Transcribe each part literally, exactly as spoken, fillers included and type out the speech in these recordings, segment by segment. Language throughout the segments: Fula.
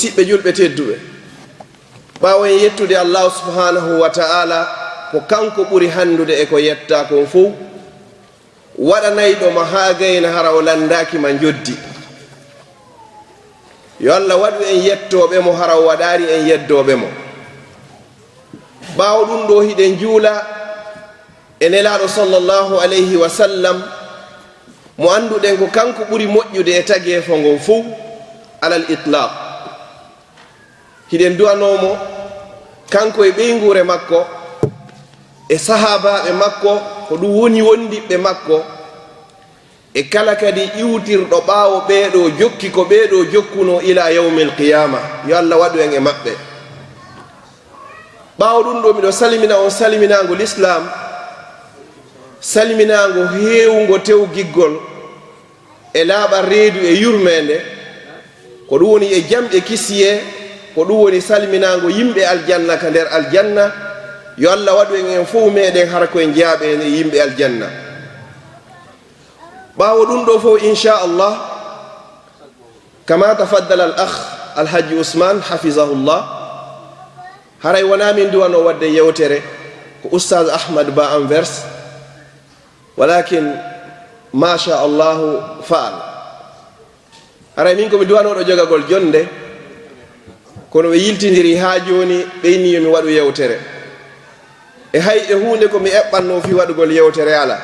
Siɓɓe julɓe tedduɓe, ɓaawo en yettude Allahu subhanahu wa ta'ala, ko kanko ɓuri hanndude e ko yetta kon fow, waɗanayɗo ma haa gayna hara o lanndaaki ma njoddi. Yo Allah waɗu en yettooɓe mo hara o waɗaari en yeddooɓe mo. Ɓaawo ɗum ɗoo hiɗen juula e Nelaaɗo sallallahu alayhi wa sallam, mo annduɗen ko kanko ɓuri moƴƴude e tageefo ngon fow alal itlaq. Hiɗen du'anoo mo, kanko e ɓeynguure makko, e sahaabaaɓe makko, ko ɗum woni wondiɓɓe makko, e kala kadi iwtirɗo ɓaawo ɓee ɗoo jokki ko ɓee ɗoo jokkunoo ila yawmil qiyaama. Yo Allah waɗu en e maɓɓe. Ɓaawo ɗum ɗoo, miɗo salmina on salminaango lislaam, salminaango heewungo tewgiggol e laaɓal reedu e yurmeende, ko ɗum woni e jam e kisiyee, ko ɗum woni salminaango yimɓe aljanna ka nder aljanna. Yo Allah waɗu en en fow meɗen hara ko en jeyaaɓe en e yimɓe aljanna. Ɓaawo ɗum ɗoo fow, inchallah, kama tafaddala al akh Alhaji Ousmane, hafizahullah, haray wonaa min duwanoo waɗde yewtere, ko Oustaz Ahmad Ba Anvers, walakin, machallahu faal. Haray min ko mi duwanooɗo jogagol jonnde, kono ɓe yiltindiri haa jooni, ɓe inni yo mi waɗu yewtere. E hay e huunde ko mi eɓɓannoo fii waɗugol yewtere alaa.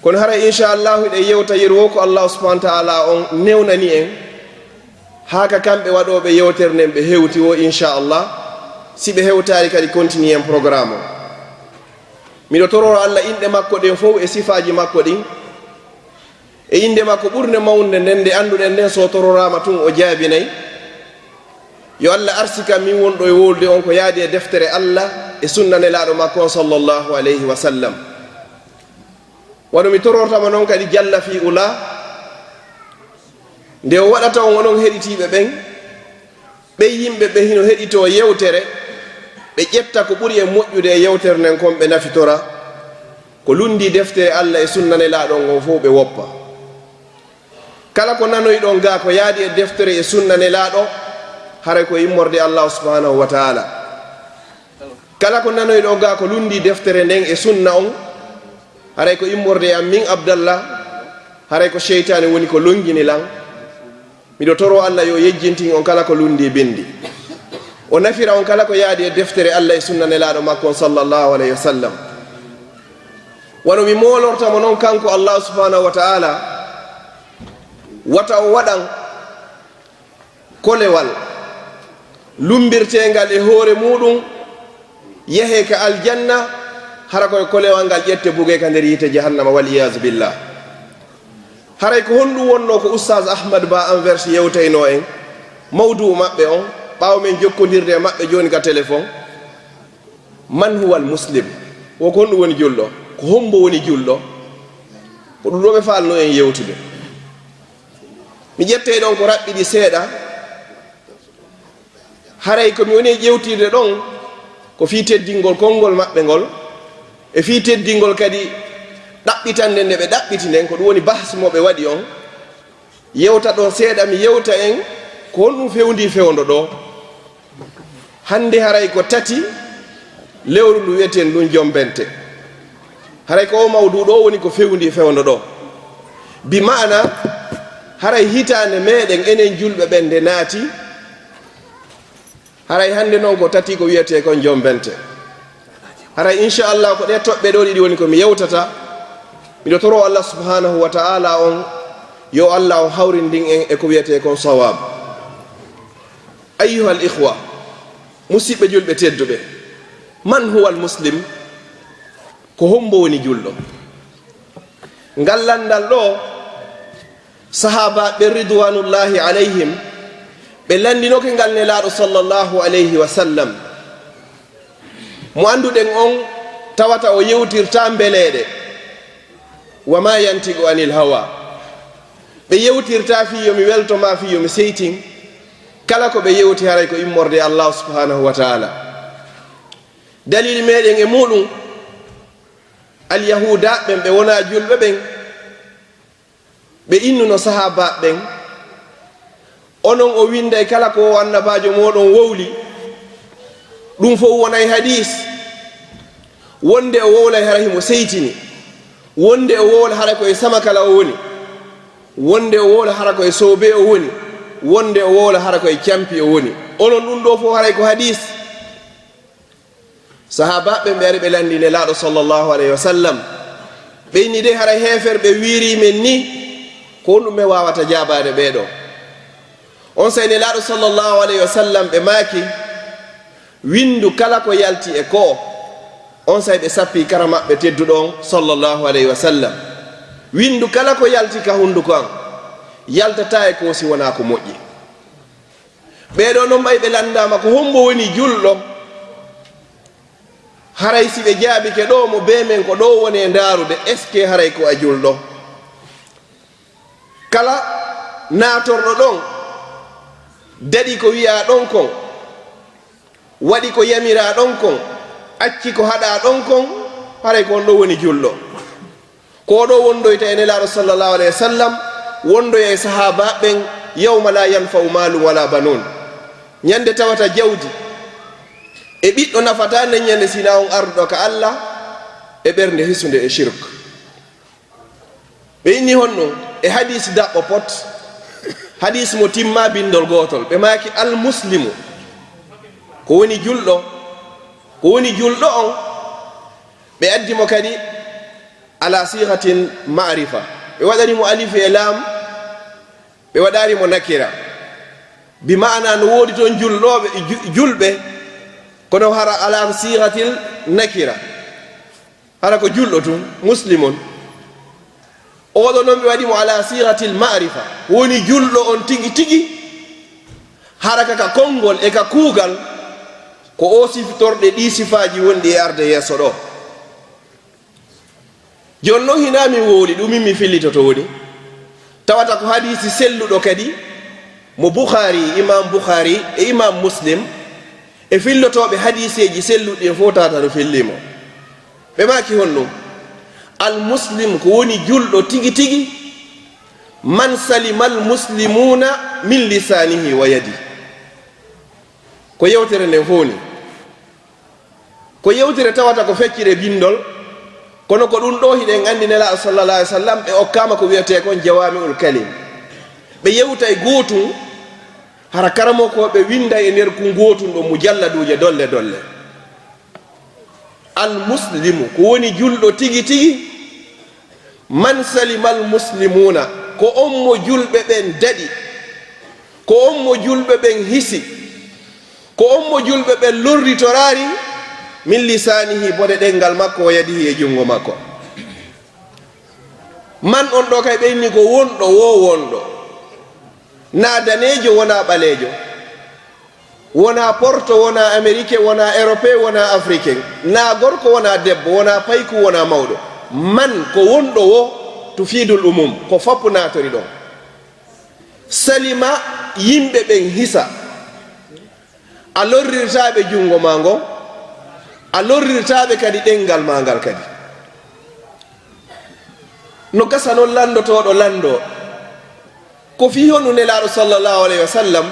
Kono haray, inchallahu, hiɗen yewta yeru woo ko Allahu subhanahu wa ta'ala on newnani en, haa ka kamɓe waɗooɓe yewtere nden ɓe hewti woo, inchallah, si ɓe hewtaali kadi continue en programme o. Miɗo tororo Allah inɗe makko ɗen fow e sifaaji makko ɗin, e innde makko ɓurnde mawnde nden nde annduɗen nden, so o tororaama tun o jaabinay. Yo Allah arsika min wonɗo e wowlude on ko yaadi e deftere Allah e sunna Nelaaɗo makko on sallallahu alayhi wa sallam. Wano mi torortama non kadi jalla fii ula, nde o waɗata on onon heɗitiiɓe ɓen, ɓen yimɓe ɓe hino heɗitoo yewtere, ɓe ƴetta ko ɓuri e moƴƴude e yewtere nden kon ɓe nafitora, ko lunndii deftere Allah e sunna Nelaaɗo on fow ɓe woppa. Kala ko nanoyɗon gaa ko yaadi e deftere e sunna Nelaaɗo, haray ko immorde Allahu subhanahu wa ta'ala. Kala ko nanoyɗon gaa ko lunndii deftere nden e sunna on, haray ko immorde e am min Abdallah, haray ko seytaane woni ko lonngini lan. Miɗo toroo Allah yo yejjintin on kala ko lunndii binndi. O nafira on kala ko yaadi e deftere Allah e sunna Nelaaɗo makko on sallallahu alayhi wa sallam. Wano mi moolorta mo non kanko Allah subhanahu wa ta'ala, wata o waɗan kolewal lummbirteengal e hoore muuɗum, yehee ka aljanna, hara koye kolewal ngal ƴette bugee ka nder yiite jahannama, wal iyaazu billah. Haray ko honɗum wonnoo ko Oustaz Ahmad Ba Anvers yewtaynoo en mawduu maɓɓe on, ɓaawo men jokkondirde e maɓɓe jooni ka téléphone? Man huwa al muslim? Wo ko honɗum woni julɗo? Ko hombo woni julɗo? Ko ɗum ɗoo ɓe faalnoo en yewtude. Mi ƴettay ɗon ko raɓɓiɗi seeɗa. Haray ko mi woni e ƴewtirde ɗon ko fii teddingol konngol maɓɓe ngol, e fii teddingol kadi ɗaɓɓitande nde ɓe ɗaɓɓiti nden, ko ɗum woni bahs mo ɓe waɗi on. Yewta ɗon seeɗa, mi yewta en ko honɗum fewndii fewndo ɗoo. Hannde haray ko tati lewru ndu wi'eten ndun Jombente. Haray ko oo mawduu ɗoo woni ko fewndii fewndo ɗoo. Bi ma'ana, haray hitaande meɗen enen julɓe ɓen nde naati, haray hannde non ko tati ko wi'etee kon Jombente. Haray, inchallah, ko ɗee toɓɓe ɗoo ɗiɗi woni ko mi yewtata. Miɗo toroo Allah subhanahu wa ta'ala on, yo Allah on hawrindin en e ko wi'etee kon sawab. Ayyuhal ikhwa, musiɓɓe julɓe tedduɓe, man huwa al muslim? Ko hombo woni julɗo? Ngal lanndal ɗoo, sahaabaaɓe ridwanullahi alayhim, ɓe lanndinoke ngal Nelaaɗo sallallahu alayhi wa sallam, mo annduɗen on, tawata o yewtirtaa mbeleeɗe. Wa ma yantiqu anil hawa. Ɓe yewtirtaa fii yo mi welto maa fii yo mi seytin. Kala ko ɓe yewti haray ko immorde e Allahu subhanahu wa ta'ala. Dalil meɗen e muuɗum, alyahuudaaɓe ɓen, ɓe wonaa julɓe ɓen, ɓe innuno sahaabaaɓe ɓen, Onon o winday kala ko o annabaajo mooɗon wowli, ɗum fof wonay hadiis. Wonde o wowlay hara himo seytini, wonde o wowla hara ko e Samakala o woni, wonde o wowla hara ko e Soobe o woni, wonde o wowla hara ko e Campi o woni. Onon ɗum ɗoo fof haray ko hadiis. Sahaabaaɓe ɓen ɓe ari ɓe lanndii Nelaaɗo sallallahu alayhi wa sallam. Ɓe inni de haray heeferɓe wiirii men ni, ko honɗum men waawata jaabaade ɓee ɗoo? Onsay Nelaaɗo sallallahu alayhi wa sallam ɓe maaki, winndu kala ko yalti e ko. Onsay ɓe sappii kara maɓɓe tedduɗo on sallallahu alayhi wa sallam, winndu kala ko yalti ka hunnduko an, yaltataa e ko si wonaa ko moƴƴi. Ɓee ɗoo non ɓay ɓe lanndaama ko hombo woni julɗo, haray si ɓe jaabike ɗoo mo bee men ko ɗoo woni e ndaarude, est-ce que haray ko a julɗo? Kala naatorɗo ɗon, daɗi ko wi'aa ɗon kon, waɗi ko yamiraa ɗon kon, acci ko haɗaa ɗon kon, haray ko on ɗoo woni julɗo. Ko o ɗoo wondoyta e Nelaaɗo sallallahu alayhi wa sallam, wondoya e sahaabaaɓe ɓen, yawma laa yanfa'u maalun walaa banuun. Ñande tawata jawdi e ɓiɗɗo nafataa nden ñande si hinaa on arduɗo ka Alla e ɓernde hisunde e shirk. Ɓe inni honno e hadiis daɓɓo pot, hadiis mo timmaa binndol gootol. Ɓe maaki, al muslimu, ko woni julɗo, ko woni julɗo on, ɓe addi mo kadi ala sigatil ma'rifa. Ɓe waɗani mo alif e laam, ɓe waɗaali mo nakira. Bi ma'ana no woodi toon julɗooɓe, ju-, julɓe, kono hara ala sigatil nakira. Hara ko julɗo tun, muslimun. Oɗo non ɓe waɗi mo ala sigatil ma'rifa. Woni julɗo on tigi tigi, hara ka, ka konngol e ka kuugal, ko o sifitorɗe ɗi sifaaji wonɗi e arde yeeso ɗoo. Jooni non hinaa min wowli ɗumin mi fillitoto woni. Tawata ko hadiisi selluɗo kadi mo Bukhaari, Imaam Bukhaari e Imaam Muslim e fillotooɓe hadiiseeji selluɗi ɗin fof tawata no fillii mo. Ɓe maaki honɗum? Al muslim ko woni julɗo tigi tigi, man salimal muslimuuna min lisaanihi wa yadi. Ko yewtere nden fof ni. Ko yewtere tawata ko feccere binndol, kono ko ɗum ɗoo hiɗen anndi Nelaaɗo sallallahu alaihi wasallam ɓe okkaama ko wiyetee kon jawaami'ul kalim. Ɓe yewtay gootun, hara karamokooɓe winnday e nder kun gootun ɗon mujalladuuje dolle dolle. Al muslimu ko woni julɗo tigi tigi, man salimal muslimuuna, ko on mo julɓe ɓen daɗi, ko on mo julɓe ɓen hisi, ko on mo julɓe ɓen lorritoraari, min lisaanihi, bone ɗenngal makko, wa yadihi, e junngo makko. Man on ɗoo kay ɓe inni ko wonɗo, woo wonɗo. Naa daneejo, wonaa ɓaleejo. Wonaa porto, wonaa amerike, wonaa erope, wonaa afriken. Naa gorko, wonaa debbo, wonaa payku, wonaa mawɗo. Man ko wonɗo woo, tufiidul umum, ko fop naatori ɗon. Salima yimɓe ɓen hisa. A lorrirtaa ɓe junngo maa ngon, a lorrirtaa ɓe kadi ɗenngal maa ngal kadi. No gasa non lanndotooɗo lanndoo, ko fii honɗum Nelaaɗo sallallahu alaihi wasallam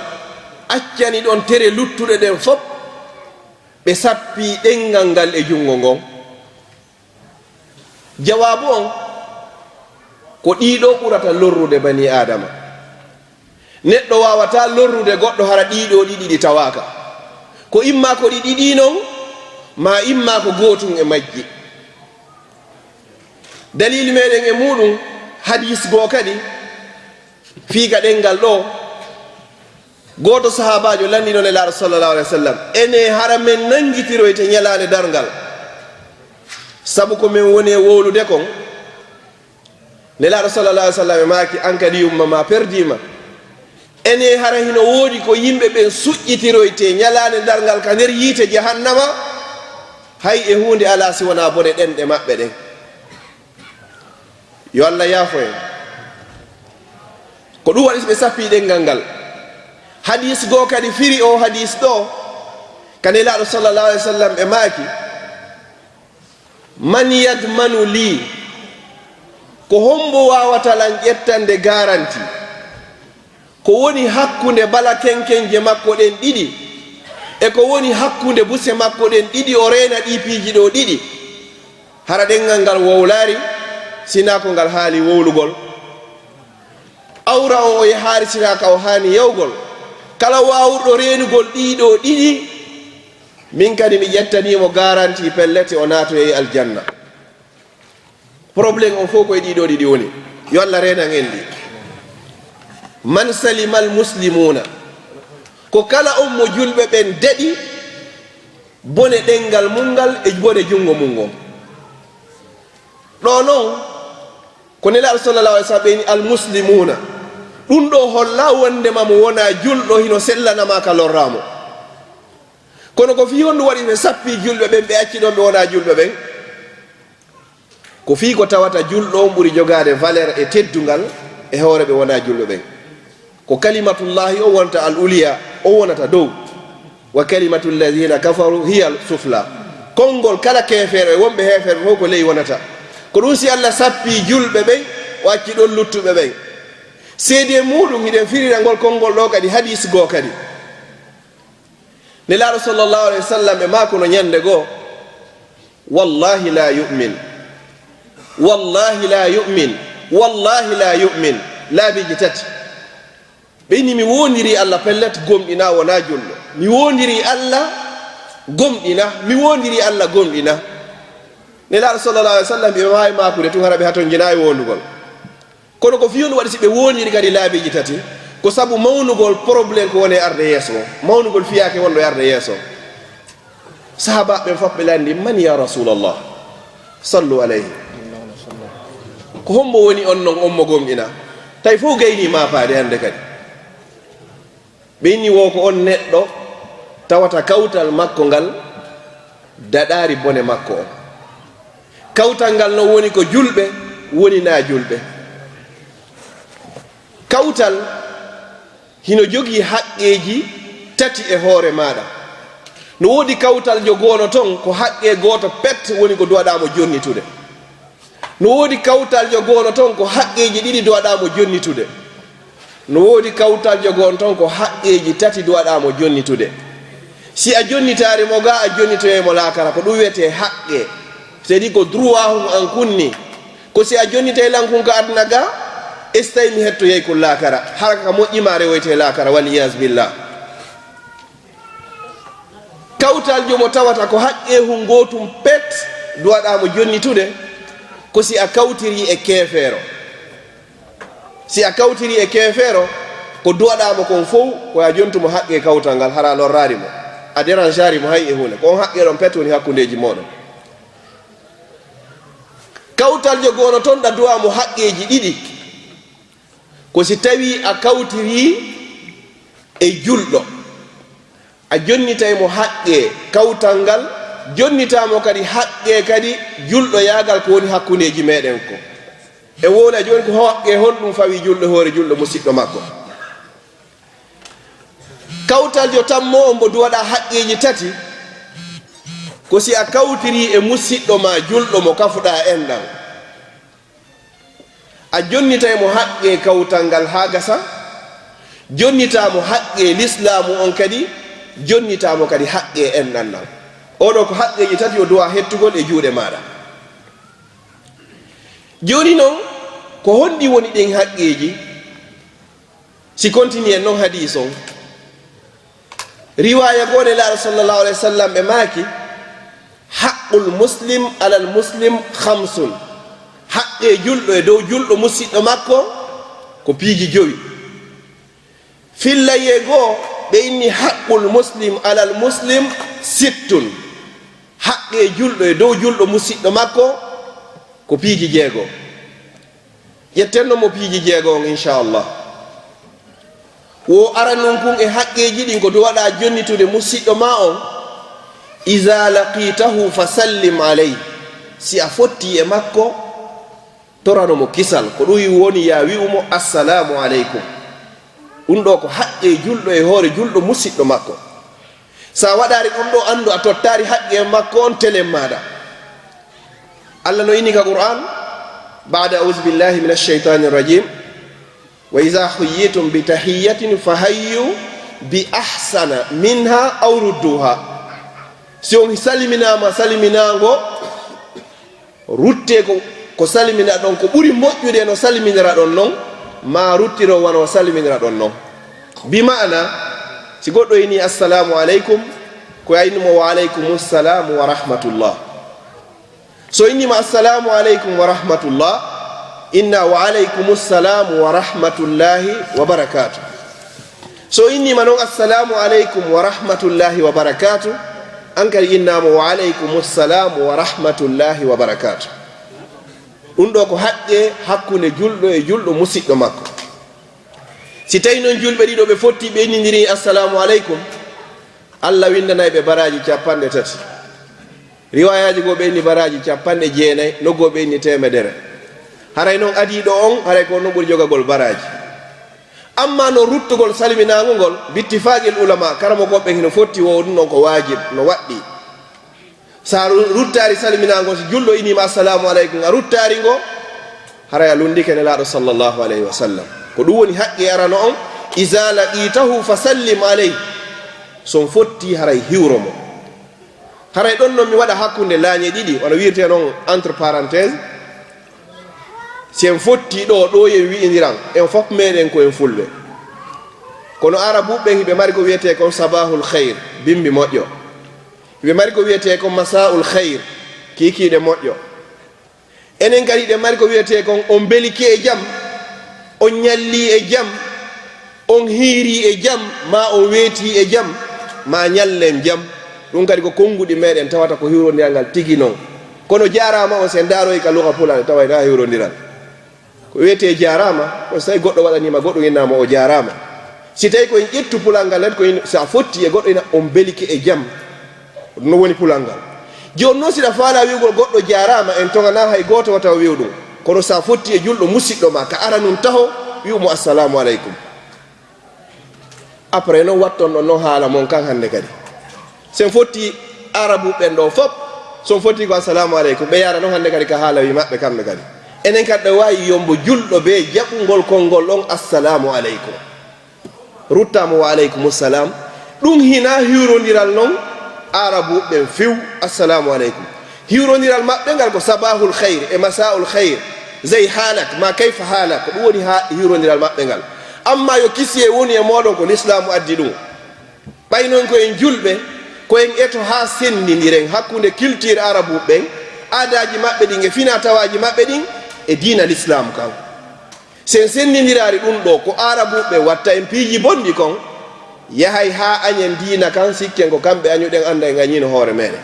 accani ɗon tere luttuɗe ɗen fop, ɓe sappii ɗenngal ngal e junngo ngon? Jawaabu on ko ɗii ɗoo ɓurata lorrude banii Aadama. Neɗɗo waawataa lorrude goɗɗo hara ɗii ɗoo ɗiɗi ɗi tawaaka. Ko immaa ko ɗi ɗiɗi non, maa immaa ko gootun e majji. Daliili meɗen e muuɗum, hadiis goo kadi, fii ka ɗenngal ɗoo, gooto sahaabaajo lanndino Nelaaɗo sallallahu alaihi wasallam, ene hara men nanngitiroyte ñalaande darngal, sabu ko men woni e wowlude kon? Nelaaɗo sallallahu alaihi wasallam e maaki, an kadi yumma maa perdiima. Ene hara hino woodi ko yimɓe ɓen suƴƴitiroyte ñalaande darngal ka nder yiite jahannama, hay e huunde alaa si wonaa bone ɗenɗe maɓɓe ɗen. Yo Allah yaafo en. Ko ɗum waɗi ɓe sappii ɗenngal ngal. Hadiis goo kadi firi oo hadiis ɗoo, ka Nelaaɗo sallallahu alaihi wasallam ɓe maaki, man yadmanu lii, ko hombo waawata lan ƴettande garanti? Ko woni hakkunde bala kenkenje makko ɗen ɗiɗi, e ko woni hakkunde buse makko ɗen ɗiɗi, o reena ɗii piiji ɗoo ɗiɗi. Hara ɗenngal ngal wowlaari, sinaa ko ngal haali wowlugol. Awra on o yahaari, sinaa ka o haani yawgol. Kala waawuɗo reenugol ɗii ɗoo ɗiɗi, min kadi mi ƴettanii mo garanti, pellet o naatoyay aljanna. Problème on fof ko e ɗii ɗoo ɗiɗi woni. Yo Allah reenan en ɗi. Man salimal muslimuna, ko kala on mo julɓe ɓen daɗi bone ɗenngal mun ngal e bone junngo mun ngon. Ɗoo non, ko Nelaaɗo sallallahu alaihi wasallam ɓe ni al muslimuna. Ɗun ɗoo holla wondema mo wonaa julɗo hino sellanama ka lorraa mo. Kono ko fii honɗun waɗi ɓe sappii julɓe ɓen, ɓe acci ɗon ɓe wonaa julɓe ɓen? Ko fii ko tawata julɗo on ɓuri jogaade valeur e teddungal e hoore ɓe wonaa julɓe ɓen. Ko kalimatullahi on wonta al uliya, on wonata dow. Wa kalimatu alladhina kafaru hiya al sufla. Konngol kala keefeero e wonɓe heefeere fof ko ley wonata. Ko ɗun si Allah sappii julɓe ɓen, o acci ɗon luttuɓe ɓen. Seedee muuɗun, hiɗen firira ngol konngol ɗoo kadi hadiis goo kadi. Nelaaɗo sallallahu alaihi wasallam e maakuno ñande goo, "Wallahi la yu'min. Wallahi la yu'min. Wallahi la yu'min." Laabiiji tati. Ɓe inni, "Mi woondirii Allah, pellet gomɗinaa, wonaa julɗo. Mi woondirii Allah, gomɗinaa. Mi woondirii Allah, gomɗinaa." Nelaaɗo sallallahu alaihi wasallam ɓe waawi maakude tun, hara ɓe hatonjinaayi woondugol. Kono ko fii honɗun waɗi si ɓe woondiri kadi laabiiji tati? Ko sabu mawnugol problème ko woni e arde yeeso o. Mawnugol fiyaake wonɗo e arde yeeso o. Sahaabaaɓe ɓen fof ɓe lanndii, "Man ya Rasulallah?" Sallu alayhi. Ko hombo woni on non, on mo gomɗinaa? Tawi fof gaynii maafaade hannde kadi. Ɓe inni, "Wo ko on neɗɗo tawata kawtal makko ngal daɗaari bone makko on." Kawtal ngal non woni ko julɓe, woni naa julɓe. Kawtal hino jogii haqqeeji tati e hoore maaɗa. No woodi kawtaljo gooto ton ko haqqee gooto pet woni ko duwaɗaa mo jonnitude. No woodi kawtaljo gooto ton ko haqqeeji ɗiɗi duwaɗaa mo jonnitude. No woodi kawtaljo gooto ton ko haqqeeji tati duwaɗaa mo jonnitude. Si a jonnitaali mo gaa, a jonnitoyay mo laakara, ko ɗun wi'etee haqqee. C'est-à-dire ko droit hum an kunni. Ko si a jonnitay lan kun ka aduna gaa, e si tawi mi hettoyay kun laakara. Hara ka moƴƴi ma rewoyte laakara, wal iyaazu billah. Kawtaljo mo tawata ko haqqee hun gootun pet duwaɗaa mo jonnitude, ko si a kawtirii e keefeero. Si a kawtirii e keefeero, ko duwaɗaa mo kon fow, ko a jontu mo haqqee kawtal ngal, hara a lorraali mo, a deranjaali mo hay e huunde. Ko on haqqee ɗon pet woni hakkundeeji mooɗon. Kawtaljo gooto ton ɗa duwaa mo haqqeeji ɗiɗi. Ko si tawii a kawtirii e julɗo, a jonnitay mo haqqee kawtal ngal, jonnitaa mo kadi haqqee kadi julɗoyaagal ko woni hakkundeeji meɗen kon. E wowla jooni ko haqqee honɗun fawii julɗo hoore julɗo musiɗɗo makko. Kawtaljo tammo on mbo duwaɗaa haqqeeji tati, ko si a kawtirii e musiɗɗo maa julɗo mo kafuɗaa enɗan. A jonnitay mo haqqee kawtal ngal haa gasa, jonnitaa mo haqqee lislaamu on kadi, jonnitaa mo kadi haqqee enɗan ɗan. Oo ɗoo ko haqqeeji tati o duwaa hettugol e juuɗe maaɗa. Jooni non, ko honɗi woni ɗin haqqeeji? Si continue non hadiis on, riwaaya goo Nelaaɗo sallallahu alayhi wa sallam ɓe maaki, "Haqqul muslim alal muslim khamsun." Haqqee julɗo e dow julɗo musiɗɗo makko ko piiji jowi. Fillayee goo ɓe inni, "Haqqul muslim alal muslim sittun." Haqqee julɗo e dow julɗo musiɗɗo makko ko piiji jeego. Ƴetten non mo piiji jeego on, inchallah. Wo aranun kun e haqqeeji ɗin ko duwaɗaa jonnitude musiɗɗo maa on, "Iza laqitahu fa sallim alayhi." Si a fottii e makko, torano mo kisal. Ko ɗun woni yo a wi'u mo, "Assalamu aleykum." Ɗun ɗoo ko haqqee julɗo e hoore julɗo musiɗɗo makko. Si a waɗaali ɗun ɗoo, anndu a tottaali haqqee makko on telen maaɗa. Allah no inni ka Qur'an, ba'da a'udhu billahi minash shaytanir rajim, Wa iza huyyitum bi tahiyyatin fa hayyu bi ahsana minha aw rudduha. Si on salminaama salminaango, ruttee ko, ko salminaɗon, ko ɓuri moƴƴude no salminiraɗon non, maa ruttiro wano salminiraɗon non. Bi ma'ana, si goɗɗo inii "Assalaamu aleykum", ko a inni mo "Wa aleykumu salaamu wa rahmatullah". So inniima "Assalaamu aleykum wa rahmatullah", inna "Wa aleykumu salaamu wa rahmatullahi wa barakaatu". So inniima noon "Assalaamu aleykum wa rahmatullahi wa barakaatu", an kadi inna mo "Wa aleykumu salaamu wa rahmatullahi wa barakaatu". Ɗum ɗo ko haqqe hakkunde julɗo e julɗo musiɗɗo makko. Si tawi noon julɓe ɗiɗo ɓe fotti, ɓe innindiri "Assalaamu aleykum", Allah winndanay ɓe baraaji capanɗe tati. Riwaayaaji goo ɓe inni baraaji capanɗe jeenay, no goo ɓe inni teemedere. Haray noon adiiɗo on, haray ko on noon ɓuri jogagol baraaji. Amma no ruttugol salminaango ngol, bittifaaqil ulama, karamokooɓe hino fotti wo ɗum ɗon ko waajib, no waɗɗi. Sa ru-, ruttaari salminaango, si julɗo iniima "Assalaamu aleykum", a ruttaari ngo, haray a lunndike Nelaaɗo sallallahu alayhi wa sallam. Ko ɗum woni haqqi arano on, "Iza laqitahu fa sallim alayhi". So on fotti, haray hiwro mo. Haray ɗon non mi waɗa hakkunde laañe ɗiɗi, wano wi'irtee non entre parenthèse. Si en fotti ɗo, ɗo en wi'indiran, en fof meɗen ko en fulɓe. Kono Arabuɓe ɓen hiɓe mari ko wi'etee kon sabahul khayr, bimbi moƴƴo. Hiɓe mari ko wi'etee kon masaul khayr, kiikiiɗe moƴƴo. Enen kadi hiɗen mari ko wi'etee kon on mbelike e jam, on ñalli e jam, on hiiri e jam, maa on weeti e jam, maa ñallen jam. Ɗum kadi ko konnguɗi meɗen tawata ko hiwrondiral ngal tigi non. Kono jaaraama on, si en ndaaroyi ka luga pulaar, taway na hiwrondiral. Ko wiyetee jaaraama, ko so tawi goɗɗo waɗaniima goɗɗum, innaa mo o jaaraama. Si tawi ko en ƴettu pulal ngal, ko en, so a fotti e goɗɗo, ina on mbelike e jam. Ɗum no woni pulal ngal. Jooni noon, si ɗa faalaa wi'ugol goɗɗo jaaraama, en toŋanaa hay gooto wata o wi'u ɗum. Kono so a fotti e julɗo musiɗɗo ma, ka aranun taho, wi'u mo assalaamu aleykum. Après noon, watton ɗon noon haala mon kan hannde kadi. So en fotti Arabu ɓen ɗo fop, so on fotti ko assalaamu aleykum, ɓe yaara noon hannde kadi ka haala wi maɓɓe kamɓe kadi. Enen kadi ɗo waawi yombo julɗo bee jaɓugol konngol ɗon, assalaamu aleykum. Rutta mo wa aleykumu salaam. Ɗum hinaa hiwrondiral noon Arabu ɓen few, assalaamu aleykum. Hiwrondiral maɓɓe ngal ko sabahul khayr e masaul khayr, zey haalak, ma kayfa haalak, ko ɗum woni haa hiwrondiral maɓɓe ngal. Amma yo kisiyee wonu e mooɗon, ko lislaamu addi ɗum. Ɓay noon ko en julɓe, ko en eto haa senndindiren hakkunde culture Arabu ɓen, aadaaji maɓɓe ɗin e finaa tawaaji maɓɓe ɗin e diina lislaamu kan. Si en senndindiraali ɗum ɗo, ko Arabuɓe watta en piiji bonɗi kon, yahay haa añen diina kan, sikken ko kamɓe añuɗen, annda en añiino hoore meɗen.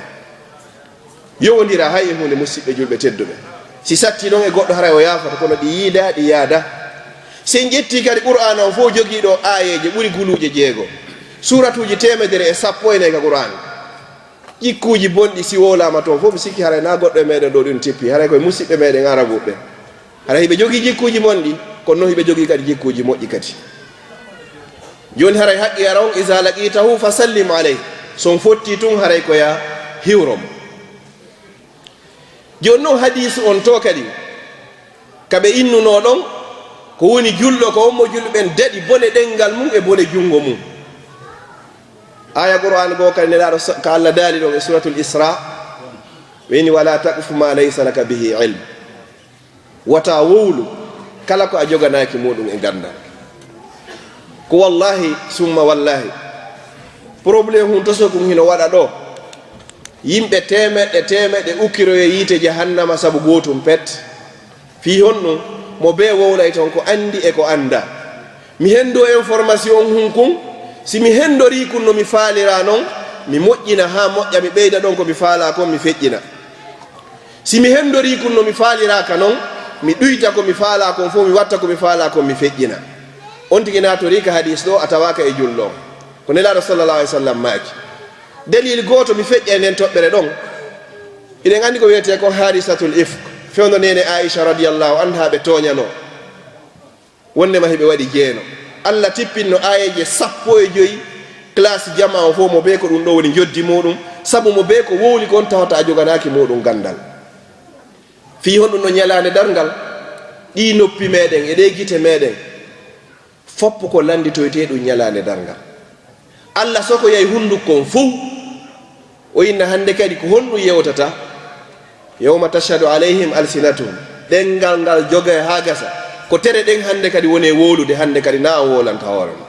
Yowondira hay e huunde, musiɓɓe julɓe tedduɓe. Si satti noon e goɗɗo, haray o yaafoto, kono ɗi yiida, ɗi yaada. Si en ƴetti kadi Qur'aana on fof jogii ɗo aayeeje ɓuri guluuje jeego, suuratuuji teemedere e sappo e nayi ka Qur'aana. Jikkuuji bonɗi si wowlaama toon fof, mi sikki haray na goɗɗo e meɗen ɗo ɗum tippi, haray koye musiɓɓe meɗen Arabuɓe. Haray hiɓe jogii jikkuuji bonɗi, kono noon hiɓe jogii kadi jikkuuji moƴƴi kadi. Jooni haray haqqi ara on, "Iza laqitahu fa sallim alayhi." So on fotti tun, haray ko ya hiwro mo. Jooni noon hadiisu on to kadi, ka ɓe innunoo ɗon, ko woni julɗo, ko on mo julɓe ɓen daɗi bone ɗenngal mum e bone junngo mum. Aaya Qur'aan goo kadi Nelaaɗo sa-, ka Allah daali ɗon e Suuratul Israa, ɓe inni, "Wala taqfu ma laysa laka bihi ilm." Wata wowlu kala ko a joganaaki muɗum e ganndal. Ko wallaahi, summa wallaahi, problème hun toso kun hino waɗa ɗo. Yimɓe teemeɗɗe, teemeɗɗe ukkiroye yiite jahannama sabu gootum pet. Fii honɗum? Mo bee wowlay ton ko anndi e ko anndaa. Mi henndo information hun kun, si mi hendori kun no mi faalira non, mi moƴƴina haa moƴƴa, mi ɓeyda ɗon ko mi faalaa kon, mi feƴƴina. Si mi hendori kun no mi faaliraaka non, mi ɗuyta ko mi faalaa kon fof, mi watta ko mi faalaa kon, mi feƴƴina. On tigi naatorii ka hadiis ɗo, a tawaaka e julɗo on. Ko Nelaaɗo sallallahu alayhi wa sallam maaki. Dalil gooto, mi feƴƴa e nden toɓɓere ɗon. Hiɗen anndi ko wiyetee kon haadisatul ifk, fewndo neene Aisha radiyallahu anha ɓe tooñanoo. Wonndema hiɓe waɗi jeeno. Allah tippinno aayeeje sappo e joy, classe jamaa on fof, mo bee ko ɗum ɗo woni njoddi muɗum, sabu mo bee ko wowli kon tawata a joganaaki muɗum ganndal. Fii honɗum no ñalaande darngal, ɗii noppi meɗen e ɗee gite meɗen, Foppu ko lannditoytee ɗum ñalaande darngal. Allah sokoyay hunndukon fow. O inna hannde kadi ko honɗum yewtata? Yawma tashhadu alayhim alsinatuhum. Ɗemngal ngal jogay haa gasa. Ko tere ɗen hannde kadi woni e wowlude, hannde kadi na an wowlanta hoore ma.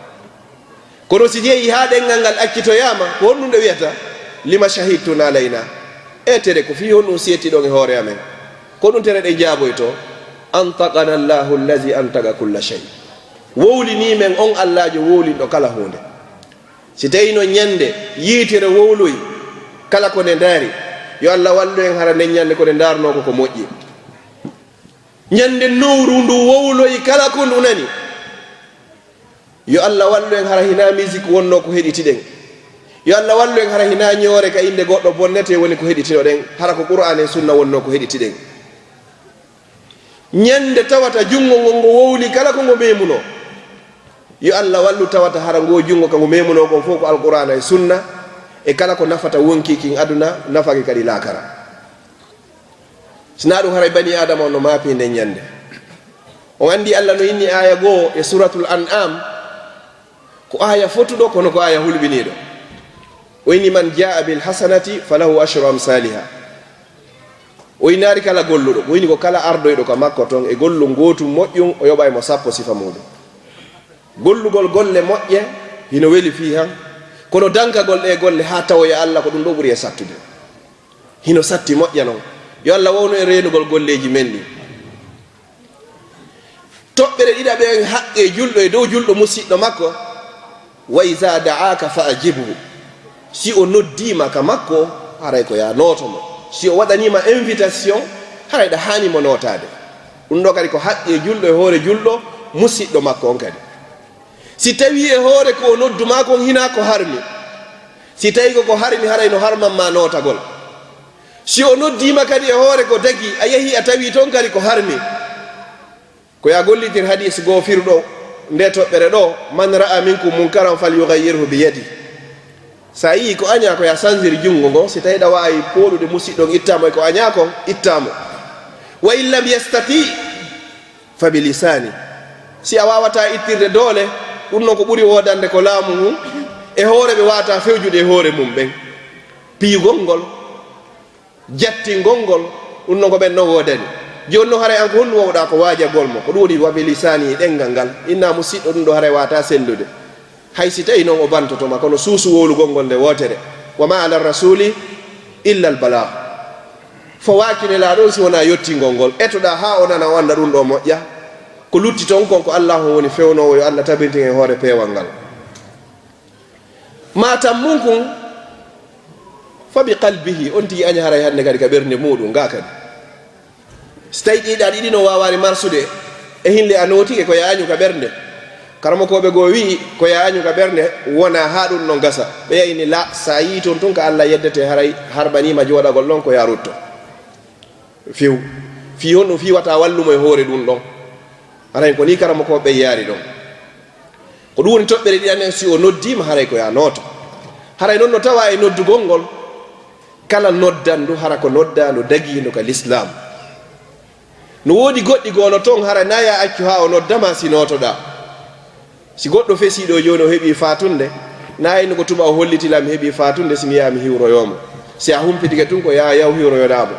Kono si jeyi haa ɗemngal ngal accitoyaama, ko honɗum ɗe wiyata? Lima shahidtum alayna. E tere, ko fii honɗum seettiɗon e hoore amen? Ko ɗum tere ɗe jaaboyto? Antaqana Allahu allazi antaqa kulla shay. Wowlinii men on Allaajo wowlinɗo kala huunde. Si tawii no ñande yiitere wowloyi kala ko nde ndaari, yo Allah wallu en hara nden ñande ko nde ndaarnoo ko ko moƴƴi. Ñande nowru ndu wowloyi kala ko ndu nani. Yo Allah wallu en hara hinaa musique wonnoo ko heɗitiɗen. Yo Allah wallu en hara hinaa ñoore ka innde goɗɗo bonnetee woni ko heɗitinoɗen, hara ko Qur'aana e Sunna wonnoo ko heɗitiɗen. Ñande tawata junngo ngon ngo wowli kala ko ngo meemunoo. Yo Allah wallu tawata hara ngoo junngo ka ngo meemunoo kon fow ko Alqur'aana e Sunna e kala ko nafata wonkii kin aduna, nafaki kadi laakara. Si naa ɗum haray banii Aadama on no maapii nden ñande. On anndi Allah no inni aaya goo e Suuratul An'aam, ko aaya fotuɗo kono ko aaya hulɓiniiɗo. O inni, "Man jaa'a bil hasanati falahu ashru amsaaliha." O innaali kala golluɗo, o inni ko kala ardoyɗo ka makko ton e gollu ngootu moƴƴum, o yoɓay mo sappo sifa muuɗum. Gollugol golle moƴƴe hino weli fii han, kono dankagol ɗee golle haa tawoya Allah, ko ɗum ɗoo ɓuri e sattude. Hino satti moƴƴa non. Yo Allah wownu en reenugol golleeji men ɗin. Toɓɓere ɗiɗaɓere en haqqee julɗo e dow julɗo musiɗɗo makko, "Wa iza da'aka fa ajibhu." Si o noddiima ka makko, haray ko yaa nooto mo. Si o waɗaniima invitation, haray ɗa haani mo nootaade. Ɗum ɗoo kadi ko haqqee julɗo e hoore julɗo musiɗɗo makko on kadi. Si tawii e hoore ko o noddu maa kon hinaa ko harmi, si tawii ko ko harmi, haray no harman maa nootagol. Si o noddiima kadi e hoore ko dagii, a yahii a tawii ton kadi ko harmi. Ko yaa gollitir hadiis goo firuɗo ndee toɓɓere ɗoo, "Man ra'a minkum munkaran falyughayyirhu bi yadih." Si a yii ko añaa, ko yaa sanzir junngo ngo, si tawii ɗa waawi pooɗude musiɗɗo on, ittaa mo e ko añaa kon, ittaa mo. "Wa in lam yastati fa bi lisaani." Si a waawataa ittirde doole, ɗum non ko ɓuri woodande ko laamu ngun, e hoore ɓe waawataa fewjude e hoore mum ɓen. Piyugol ngol, jattingol ngol, ɗum non ko ɓen non woodani. Jooni non haray an ko honɗum wowɗaa ko waajagol mo? Ko ɗum woni wa bi lisaani, ɗemngal ngal. Inna musiɗɗo ɗum ɗoo haray waawataa sellude. Hay si tawii non o bantoto ma, kono suusu wowlugol ngol nde wootere. "Wa ma ala rasuli illa al balaag." Fowaaki Nelaaɗo on si wonaa yottingol ngol. Etoɗaa haa o nana, o annda ɗum ɗoo moƴƴa. Ko lutti ton kon ko Allaahu on woni fewnoowo, yo Allah tabintin en hoore peewal ngal. Ma tammun kun, fa bi qalbihi, on tigi aña haray hannde kadi ka ɓernde muuɗum ngaa kadi. Si tawii ɗiɗa ɗiɗi no waawaani marsude, e hinle a nootike ko yaa añu ka ɓernde. Karamokooɓe goo wi'i ko yaa añu ka ɓernde wonaa haa ɗum non gasa. Ɓe yayni la, si a yii ton tun ka Allah yeddete haray harɓaniima jooɗagol ɗon ko yaa rutto. Few. Fii honɗum? Fii wata wallu mo e hoore ɗum ɗon. Haray ko nii karamokooɓe yaari ɗon. Ko ɗum woni toɓɓere ɗiɗaɓere, si o noddiima, haray ko yaa nooto. Haray non no tawaa e noddugol ngol, kala noddandu, hara ko noddaandu dagiindu ka lislaam. No woodi goɗɗi goo no ton, hara na yaa accu haa o nodda ma si nootoɗaa. Si goɗɗo fesii ɗoo jooni, o heɓii faatunde, na innu ko tuma o holliti lan mi heɓii faatunde, si mi yaha mi hiwroyoo mo. Si a humpitike tun ko yaa yahu hiwroyoɗaa mo.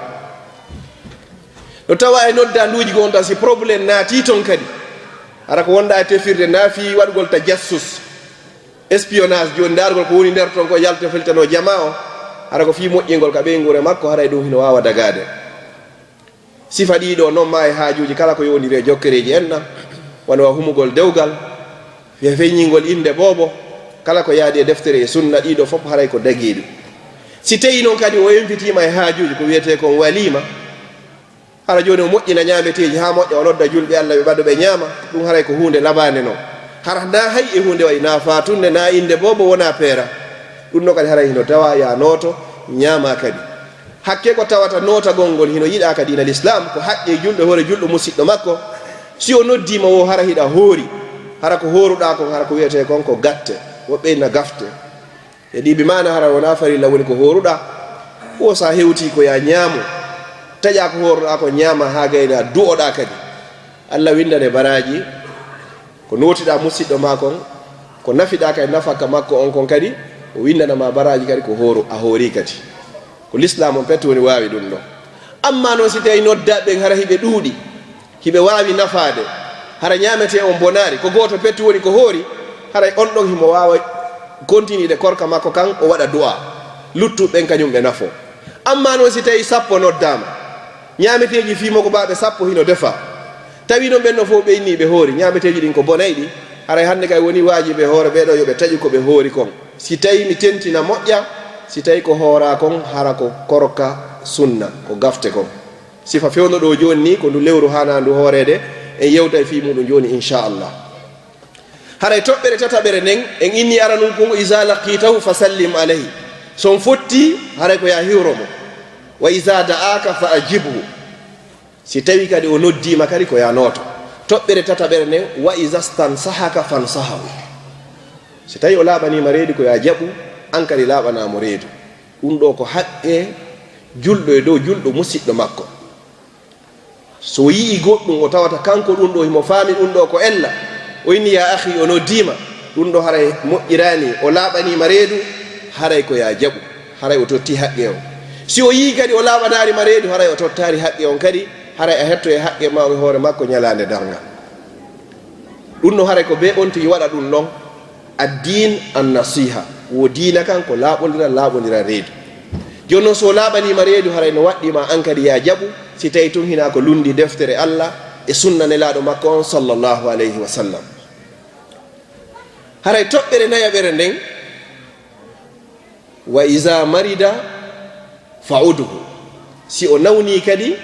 No tawaa e noddaanduuji goo on tan, si problème naatii ton kadi, hara ko wonɗaa e tefirde na fii waɗugol tajassus, espionnage, jooni ndaarugol ko woni nder ton ko yalta feltanoo jamaa o, hara ko fii moƴƴingol ka ɓeynguure makko, haray ɗum hino waawa dagaade. Sifa ɗii ɗoo non maa e haajuuji kala ko yowondiri e jokkereeji enɗan, wano wa humugol dewgal, fe-, feññingol innde boobo, kala ko yaadi e deftere e sunna, ɗii ɗoo fof haray ko dagiiɗi. Si tawii non kadi o invitiima e haajuuji, ko wiyetee kon waliima, hara jooni o moƴƴina ñaameteeji haa moƴƴa, o nodda julɓe Allah ɓe ɓado ɓe ñaama, ɗum haray ko huunde labaande non. Hara na hay e huunde wayi na faatunde, na innde boobo, wonaa peera. Ɗum ɗoo kadi haray hino tawaa yaa nooto, ñaamaa kadi. Hakke ko tawata nootagol ngol hino yiɗaa ka diina Lislaam, ko haqqee julɗo e hoore julɗo musiɗɗo makko. Si o noddiima wo hara hiɗa hoori, hara ko hooruɗaa kon, hara ko wiyetee kon ko gatte, woɓɓe inna gafte. E ɗii bi maana hara wonaa farilla woni ko hooruɗaa. Wo si a hewtii ko yaa ñaamu, taƴaa ko hooruɗaa kon ñaamaa haa gayna du'oɗaa kadi. Allah winndane baraaji, Ko nootiɗaa musiɗɗo maa kon, ko nafiɗaa kay nafaka makko on kon kadi, o winndana ma baraaji kadi ko hooro, a hoori kadi. Ko lislaam on pet woni waawi ɗum ɗon. Ammaa noon si tawii noddaaɓe ɓen hara hiɓe ɗuuɗi, hiɓe waawi nafaade, hara ñaametee on bonaari, ko gooto pet woni ko hoori, haray on ɗon himo waawa kontiniide korka makko kan, o waɗa du'a. Luttuɓe ɓen kañum ɓe nafoo. Ammaa noon si tawii sappo noddaama, ñaameteeji fii mo ko baaɓe sappo hino defaa. Tawi non ɓen non fof ɓe inni ɓe hoori, ñaameteeji ɗin ko bonayɗi, haray hannde kay woni waajibi e hoore ɓee ɗoo yo ɓe taƴu ko ɓe hoori kon. Si tawi mi tentina moƴƴa, si tawi ko hooraa kon, hara ko korka sunna, ko gafte kon. Sifa fewndo ɗoo jooni ni, ko ndu lewru haanaa ndu hooreede, en yewtay fii muɗum jooni, inchallah. Haray toɓɓere tataɓere nden, en inni aranun kon, "Iza laqitahu fa sallim alayhi." So on fotti, haray ko yaa hiwro mo. "Wa iza da'aka fa ajibhu." Si tawi kadi o noddiima kadi ko yaa nooto. Toɓɓere tataɓere nden, "Wa iza stansahaka fansahahu." Si tawi o laaɓaniima reedu ko yaa jaɓu, an kadi laaɓanaa mo reedu. Ɗum ɗoo ko haqqe julɗo e dow julɗo musiɗɗo makko. So o yi'i goɗɗum, o tawata kanko ɗum ɗoo himo faami ɗum ɗoo ko ella, o inni, "Yaa akhi," o noddiima, ɗum ɗoo haray moƴƴiraani, o laaɓaniima reedu, haray ko yaa jaɓu, haray o totti haqqe on. Si o yi'i kadi o laaɓanaari ma reedu, haray o tottaari haqqe on kadi, haray a hetto e haqqe ma on e hoore makko ñalaande darngal. Ɗum no haray ko bee on tigi waɗa ɗum ɗon. Addiin an nasiha, wo diina kan ko laaɓondiral, laaɓondiral reedu. Jooni noon, so o laaɓaniima reedu, haray no waɗɗii ma an kadi yaa jaɓu, si tawi tun hinaa ko lunndi deftere Alla e sunna Nelaaɗo makko on, sallallahu alayhi wa sallam. Haray toɓɓere nayaɓere nden, "Wa iza marida fa'udhu." Si o nawnii kadi,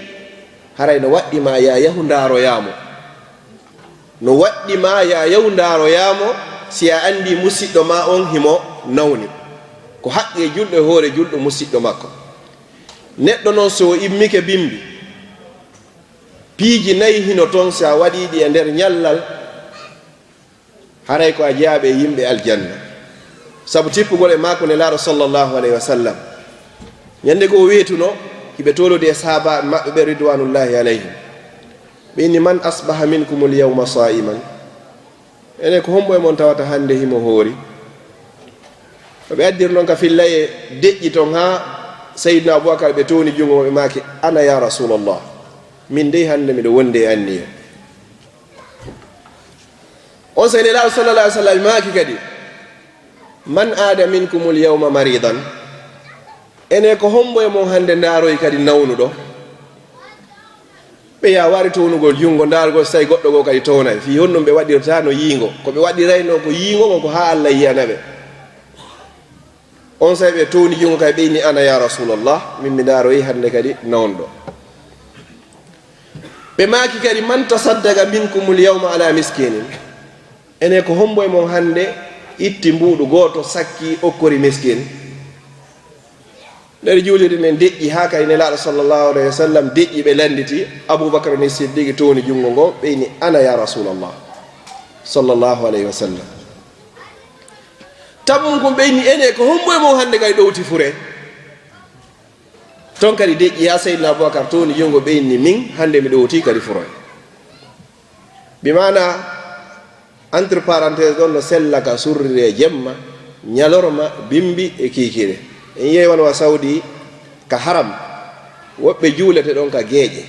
haray no waɗɗii ma yaa yahu ndaaroyaa mo. No waɗɗii ma yaa yahu ndaaroyaa mo, si a anndii musiɗɗo ma on himo nawni. Ko haqqe julɗo e hoore julɗo musiɗɗo makko. Neɗɗo non, so o immike bimbi, piiji nayi hino ton, si a waɗii ɗi e nder ñallal, haray ko a jeyaaɓe e yimɓe aljanna. Sabu tippugol e maaku Nelaaɗo, sallallahu alayhi wa sallam. Ñande goo o weetuno, hiɓe toolodi e sahaabaaɓe maɓɓe ɓe, ridwanullahi alayhim. Ɓe inni, "Man asbaha minkumul yawma saa'iman?" Enen ko hombo e mon tawata hannde himo hoori? No ɓe addiri non ka fillay e deƴƴi ton, haa Sayyidina Abubakar ɓe towni junngo mo, ɓe maaki, "Ana ya Rasulallah, min dey hannde miɗo wondi e anniya." On saa'i Nelaaɗo, sallallahu alaihi wasallam, maaki kadi, "Man aada minkumul yawma maridan?" Ene ko hombo e mon hannde ndaaroyi kadi nawnuɗo? Ɓe yaa wari townugol junngo, ndaargol si tawi goɗɗo goo kadi townay. Fii honɗum ɓe waɗirta no yiingo? Ko ɓe waɗiraynoo ko yiingo ngon ko haa Alla yiyana ɓe. On saa'i ɓe towni junngo kadi, ɓe inni, "Ana ya Rasulallah, min mi ndaaroyi hannde kadi nawnuɗo." Ɓe maaki kadi, "Man tasaddaqa minkumul yawma ala miskinin?" Ene ko hombo e mon hannde itti mbuuɗu gooto, sakki, okkori miskin? Nder juulirde nden deƴƴi haa kadi Nelaaɗo, sallallahu alaihi wasallam, deƴƴi, ɓe lannditi. Abubakar ni Siddiqi towni junngo ngo, ɓe inni, "Ana ya Rasulallah, sallallahu alaihi wasallam." Tammunkun ɓe inni, "Ene ko hombo e mon hannde kadi ɗowti fure?" Ton kadi deƴƴi haa Seydina Abubakar towni junngo, ɓe inni, "Min hannde mi ɗowti kadi furoy." Bi maana, entre parenthèse, ɗon no sella ka surrire jemma, ñalorma, bimbi e kiikiiɗe. En yeewan wa Saudi ka haram, woɓɓe juulete ɗon ka geeƴe.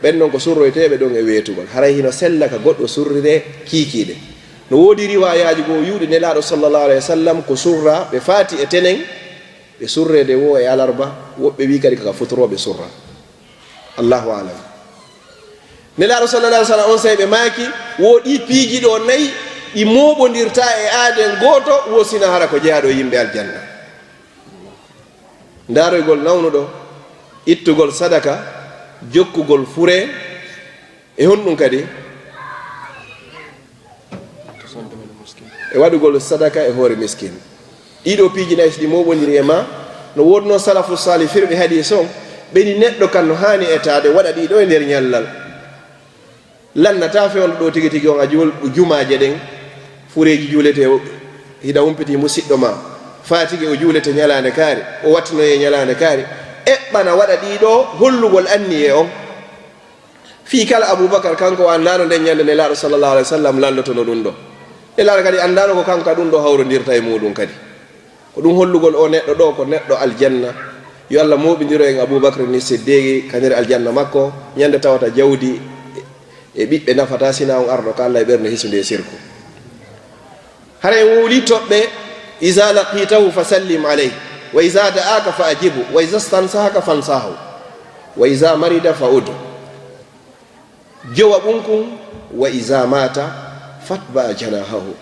Ɓen non ko surroyteeɓe ɗon e weetugol. Haray hino sella ka goɗɗo surrire kiikiiɗe. No woodi riwaayaaji goo yuuɗi Nelaaɗo, sallallahu alaihi wasallam, ko surra ɓe faati e tenen, ɓe surreede woo e alarba, woɓɓe wii kadi ko ka futurooɓe surra. Allahu alam. Nelaaɗo, sallallahu alaihi wasallam, on saa'i ɓe maaki, wo ɗii piiji ɗoo nayi, ɗi mooɓondirtaa e aaden gooto, wo sina hara ko jeyaaɗo e yimɓe aljanna. Ndaaroygol nawnuɗo, ittugol sadaka, jokkugol fure, e honɗum kadi? E waɗugol sadaka e hoore miskin. Ɗiɗo piiji nayi, si ɗi mooɓondiri e ma, no woodunoo salafu saalih firɓe hadiis on, ɓe ni neɗɗo kan no haani etaade waɗa ɗiɗo e nder ñallal. Lannataa fewndo ɗoo tigi tigi on a juul-, jumaaje ɗen, fureeji juuletee, hino humpiti musiɗɗo ma, faatigi o juulete ñalaande kaari, o wattinoyee ñalaande kaari, eɓɓana waɗa ɗiɗo hollugol anniye on. Fii kala Abubakar, kanko o anndaano nden ñande Nelaaɗo sallallahu alaihi wasallam lanndotono ɗum ɗo. Nelaaɗo kadi anndaano ko kanko ka ɗum ɗo hawrondirta e muuɗum kadi. Ko ɗum hollugol o neɗɗo ɗo ko neɗɗo aljanna. Yo Allah mooɓindiro en Abubakar ni Siddiqi ka nder aljanna makko, ñande tawata jawdi e ɓiɓɓe nafata sina on arɗo ka Allah e ɓernde hisunde e sirku. Hara en wowli toɓɓe: "Iza laqitahu fa sallim alayhi, wa iza da'aka fa ajibu, wa iza stansahaka fansahu, wa iza marida fa udu." Jowa ɓunkun, "Wa iza mata fatba janahahu."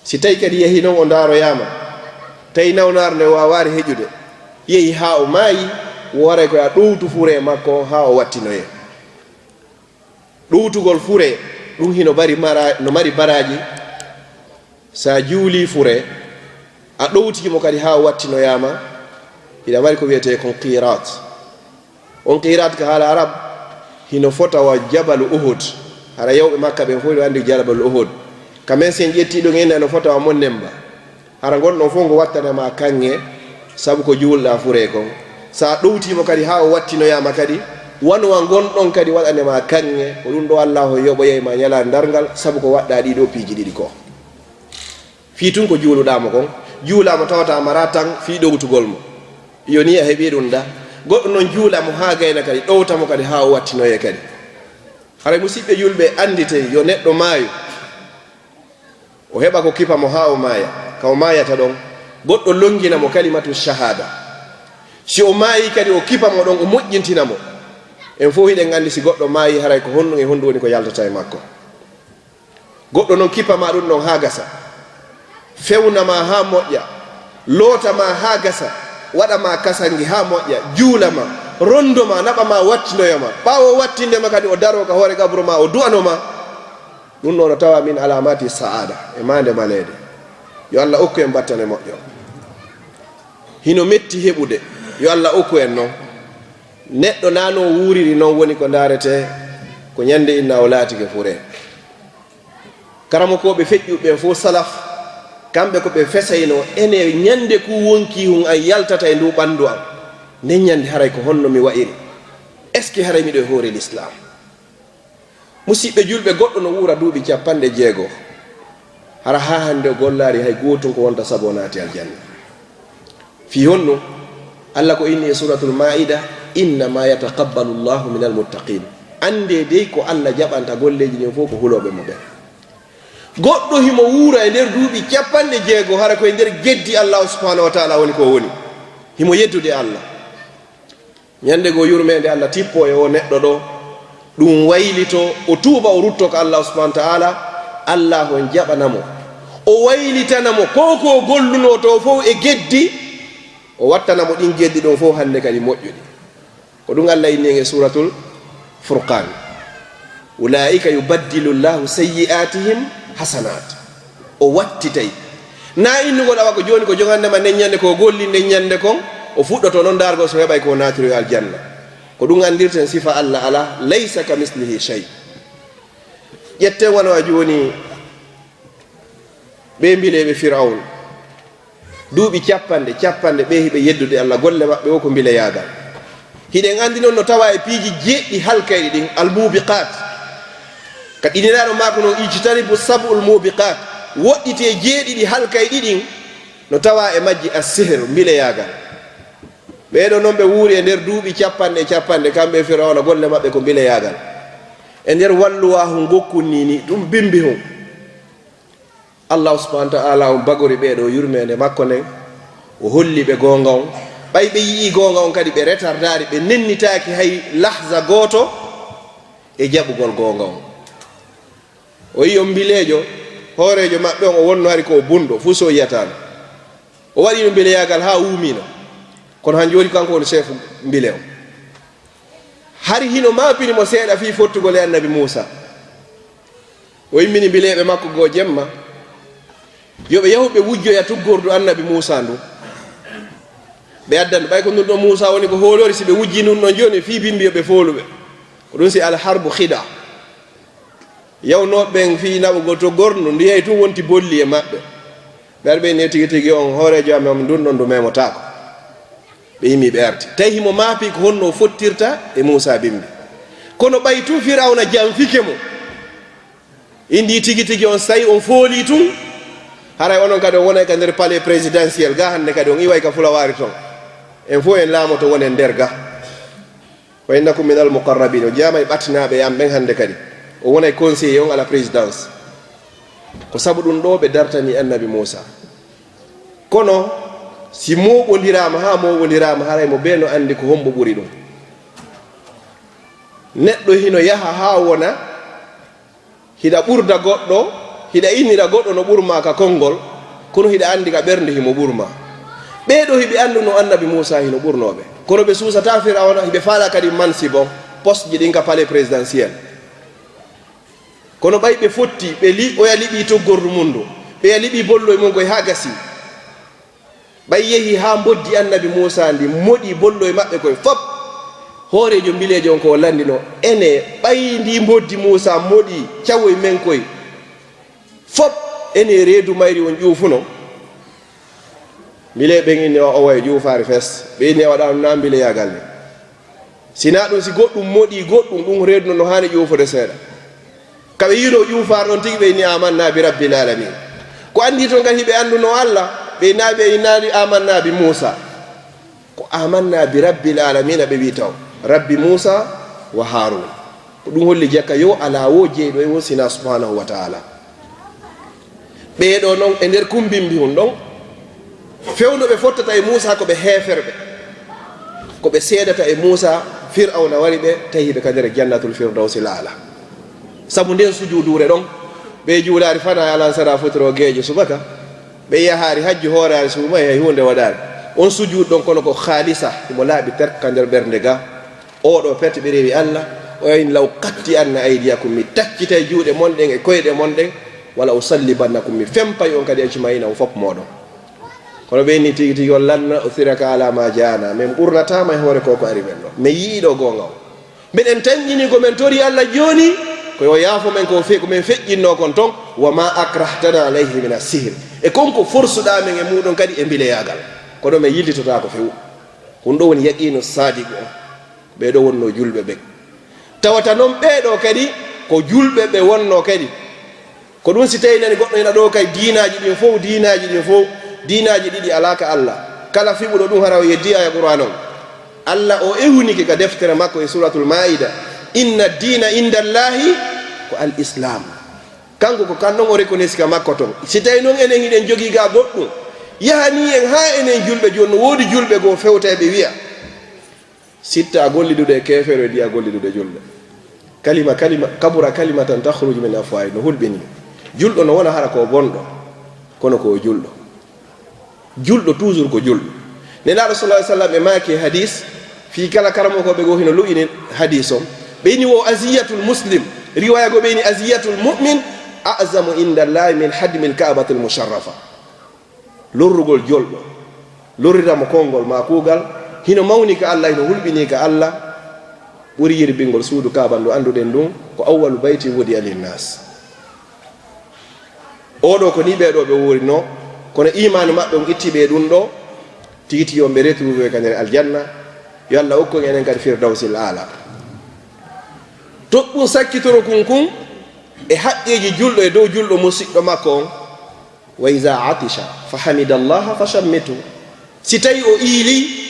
Si tawi kadi yehi non o ndaaroyaama, tawi nawnaare nde waawaari heƴude, yehi haa o maayi, waray ko a ɗowtu furee makko haa o wattinoyee. Ɗowtugol furee, ɗum hino bari mara-, no mari baraaji. Sa juulii furee, a ɗowtii mo kadi haa o wattinoyaama, hiɗa mari ko wiyetee kon qiiraat. On qiiraat ka haala Arab hino fota wa Jabalu Uhud. Hara yawɓe Makka ɓen fof hiɗo anndi Jabalu Uhud. Ka men sen ƴettii ɗum en no fota wa mon nemba. Hara ngon ɗon fof ngo wattana ma kaŋŋe, sabu ko juulɗaa furee kon. Sa ɗowtii mo kadi haa o wattinoyaama kadi, wano wa ngon ɗon kadi waɗane ma kaŋŋe, ko ɗum ɗo Allah o yoɓoyay ma ñalaande darngal, sabu ko waɗɗaa ɗii ɗoo piiji ɗiɗi ko. Fii tun ko juuluɗaa mo kon, juulaa mo tawata a mara tan fii ɗowtugol mo. Yo ni a heɓii ɗum da. Goɗɗo non juula mo haa gayna kadi, ɗowta mo kadi haa o wattinoyee kadi. Haray musiɓɓe julɓe, annditee yo neɗɗo maayu, o heɓa ko kipa mo haa o maaya. Ka o maayata ɗon, goɗɗo longina mo kalimatu shahada. Si o maayi kadi, o kipa mo ɗon, o moƴƴintina mo. En fof hiɗen anndi si goɗɗo maayi, haray ko honɗum e honɗum woni ko yaltata e makko. Goɗɗo non kipa ma ɗum ɗon haa gasa, fewna ma haa moƴƴa, loota ma haa gasa, waɗa ma kasangi haa moƴƴa, juula ma, rondo ma, naɓa ma, wattinoya ma. Ɓaawo wattinde ma kadi, o daroo ka hoore qabru ma, o du'ano ma. Ɗum ɗo no tawa min alamati sa'ada, e maande maleede. Yo Allah okku en battane moƴƴo. Hino metti heɓude, yo Allah okku en non. Neɗɗo na no wuuriri non woni ko ndaarete, ko ñande inna o laatike furee. Karamokooɓe feƴƴuɓe ɓen fof salaf, kamɓe ko ɓe fesayno, ene ñande ku wonki hun an yaltata e ndu ɓanndu an. Nden ñande haray ko honno mi wa'iri? Est-ce que haray miɗo e hoore l'islam? Musiɓɓe julɓe, goɗɗo no wuura duuɓi capanɗe jeego, hara haa hannde o gollaari hay gootun ko wonta sabu o naati aljanna. Fii honno? Allah ko inni e Suratul Maa'ida, "Innama yataqabbalu Allahu minal muttaqin." Anndee dey ko Allah jaɓanta golleeji ɗin fof ko hulooɓe mo ɓen. Goɗɗo himo wuura e nder duuɓi capanɗe jeego, hara ko e nder geddi Allah subhanahu wa ta'ala woni ko woni. Himo yeddude Allah. Ñande goo yurmeende Allah tippoo e oo neɗɗo ɗo, ɗum waylitoo, o tuuba, o ruttoo ka Allah subhanahu wa ta'ala, Allah on jaɓana mo. O waylitana mo ko ko gollunoo to fow e geddi, o wattana mo ɗin geddi ɗon fow hannde kadi moƴƴuɗi. Ko ɗum Allah inni en e Suuratul Furqaan. "Ulaa'ika yubaddilu Llaahu sayyi'aatihim hasanaat." O wattitay. Na innugol awa ko jooni ko jogannde ma nden ñande ko o golli nden ñande kon, o fuɗɗoto non ndaargol so heɓay ko o naatiri yo aljanna. Ko ɗum anndirten sifa Allah alaa, "Laysa ka mislihi shay." Ƴetten wano a jooni ɓe mbileeɓe Firawun. Duuɓi capanɗe, capanɗe ɓe hiɓe yeddude Allah, golle maɓɓe o ko mbileyaagal. Hiɗen anndi non no tawa e piiji jeeɗiɗi halkayɗi ɗin, al-muubiqaat. Ka ɗiniraaɗo maako non, "Ijtanibu sab'ul muubiqaat." Woɗɗitee jeeɗiɗi halkayɗi ɗin, no tawa e majji as-sihr, mbileyaagal. Ɓee ɗoo non ɓe wuuri e nder duuɓi capanɗe, capanɗe, kamɓe e Firawna, golle maɓɓe ko mbileyaagal. E nder walluwaahu ngokkun nii, nii ɗum bimbi hun. Allah subhanahu wa ta'ala on bagori ɓee ɗoo yurmeende makko nden, o holli ɓe goonga on. Ɓay ɓe yi'ii goonga on kadi, ɓe retardaali, ɓe nennitaaki hay lahza gooto e jaɓugol goonga on. O yi'i on mbileejo, hooreejo maɓɓe on, o wonno hari ko o bunɗo, fuu so yiyataano. O waɗiino mbileyaagal haa wuumiino. Kono han jooni kanko woni chef mbile on. Hari hino maapini mo seeɗa fii fottugol e annabi Muusa. O immini mbileeɓe makko goo jemma, yo ɓe yahu ɓe wujjoya tuggordu annabi Muusa ndu. Ɓe addan, ɓay ko ndun ɗon Muusa woni ko hoolori, si ɓe wujji ndun ɗon jooni, fii bimbi yo ɓe foolu ɓe. Ko ɗum si al harbu khida. Yawnooɓe ɓen fii naɓugol tuggordu ndun, ndu yehi tun wonti bolli e maɓɓe. Ɓe ari ɓe inni, "Tigi tigi on hooreejo amen on, ndun ɗon ndu memotaako." Ɓe yimi ɓe arti. Tawi himo maapi ko honno o fottirta e Muusa bimbi. Kono ɓay tun Firawna janfike mo, indi tigi tigi on, so tawi on foolii tun, haray onon kadi on wonay ka nder palais présidentiel ga hannde kadi, on iway ka Fulawaari ton. En fof en laamoto, wonen nder ga. Wa innakum minal muqarrabin. O jeyaama e ɓattinaaɓe e am ɓen hannde kadi. O wonay conseiller on à la présidence. Ko sabu ɗum ɗo ɓe dartani Annabi Muusa. Kono si mooɓondiraama haa mooɓondiraama, haray mo bee no anndi ko hombo ɓuri ɗum. Neɗɗo hino yaha haa wona hiɗa ɓurda goɗɗo, hiɗa innira goɗɗo no ɓurma ka konngol, kono hiɗa anndi ka ɓernde himo ɓurma. Ɓee ɗoo hiɓe annduno Annabi Muusa hino ɓurnoo ɓe. Kono ɓe suusataa Firawna, hiɓe faalaa kadi mansibon, poste ji ɗin ka palais présidentiel. Kono ɓay ɓe fotti, ɓe li-, oya liɓii toggordu mun ndu, ɓeya liɓii bolloy mun koy haa gasii. Ɓay yehi haa mboddi Annabi Muusa ndi moɗi bolloy maɓɓe koy fop. Hooreejo mbileejo on ko o lanndino, ene ɓay ndi mboddi Muusa moɗi cawoy men koy fop, ene reedu mayri on ƴuufuno. Mbile ɓen inni o, o wayi ƴuufaari fes. Ɓe inni o waɗaano na mbileyaagal ni. Si na ɗum, si goɗɗum moɗi goɗɗum, ɗum reedu no, no haani ƴuufude seeɗa. Ka ɓe yiino ƴuufaari ɗon tigi, ɓe inni, "Amanna bi rabbil alamin." Ko anndi toon kadi hiɓe annduno Allah, ɓe inna, ɓe innaali, "Amanna bi Muusa." Ko "Amanna bi rabbil alamin" ɓe wi taw. Rabbi Muusa wa Haarun. Ko ɗum holli jakka yo alaa wo jeyɗo e won sina subhanahu wa ta'ala. Ɓee ɗoo non e nder kumbimbi hun ɗon, fewndo ɓe fottata e Muusa ko ɓe heeferɓe. Ko ɓe seedata e Muusa, Fir'awna wari ɓe, tawi ɓe ka nder Jannatul Firdawsil Aala. Sabu nden sujuuduure ɗon, ɓe juulaari fana e alansara fotoro geeƴo subaka, ɓe yahaari hajju hooraari suumay hay huunde waɗaari. On sujuudu ɗon kono ko khaalisa, himo laaɓi terk ka nder ɓernde ga. Oo ɗoo perte ɓe rewi Allah, o inni, "Law qatti'anna aydiyakum", mi taccitay juuɗe mon ɗen e koyɗe mon ɗen, "wala usallibannakum", mi fempay on kadi ajmaina, on fop mooɗon. Kono ɓe inni tigi tigi on, "Lan nu'thiraka ala ma ja'ana", min ɓurnataama e hoore ko ko ari men ɗo. Min yi'ii ɗo goonga o. Mbeɗen tanƴini ko min tori Allah jooni, ko yo yaafo men ko fe-, ko min feƴƴinno kon ton, "wa ma akrahtana alayhi min as-sihr", e kon ko forsuɗaa men e muuɗum kadi e mbileyaagal. Kono min yillitotaako few. Ko ɗum ɗo woni yaqiinu saadiqu on. Ɓee ɗoo wonnoo julɓe ɓen. Tawata non ɓee ɗoo kadi ko julɓe ɓe wonnoo kadi. Ko ɗum si tawii nani goɗɗo ina ɗoo kay diinaaji ɗin fow, diinaaji ɗin fow, diinaaji ɗiɗi alaa ka Allah. Kala fiɓuɗo ɗum hara o yeddii aya Qur'aan on. Allah o ewnike ka deftere makko e Suuratul Maa'ida, "Inna diina inda Allahi ko al Islaam." Kanko ko kan ɗon o reconnaître ka makko ton. Si tawii non enen hiɗen jogii ga goɗɗum, yahanii en haa enen julɓe jooni, no woodi julɓe goo fewta e ɓe wi'a, Sitta a gollidude e keefeero e di a gollidude julɗo. Kalima, kalima, kabura kalimatan takhruju min afwahi, no hulɓini. Julɗo no wona hara ko bonɗo, kono ko o julɗo. Julɗo toujours ko julɗo. Nelaaɗo sallallahu alaihi wasallam e maaki e hadis, fii kala karamoko ɓe goo hino lu'ini hadis on. Ɓe ini wo aziyatul muslim, riwaya goo ɓe ini aziyatul mu'min, a'zamu inda Allahi min hadmil ka'batil musharrafa. Lorrugol julɗo, lorrira mo konngol maa kuugal, hino mawni ka Allah, hino hulɓini ka Allah, ɓuri yirbingol suudu Kaaba ndu annduɗen ndun, ko awwalu bayti wudi'a linnaas. Oo ɗoo ko nii ɓee ɗoo ɓe wuurinoo, kono iimaanu maɓɓe on itti ɓe ɗum ɗoo, tigi tigi on ɓe retrouvé ka nder aljanna, yo Allah okku en enen kadi Firdawsil Aala. Toɗɗum sakkitorokun kun e haqqeeji julɗo e dow julɗo musiɗɗo makko on, "Wa iza atisha fa hamidallaha fa shammitu." Si tawi o iili,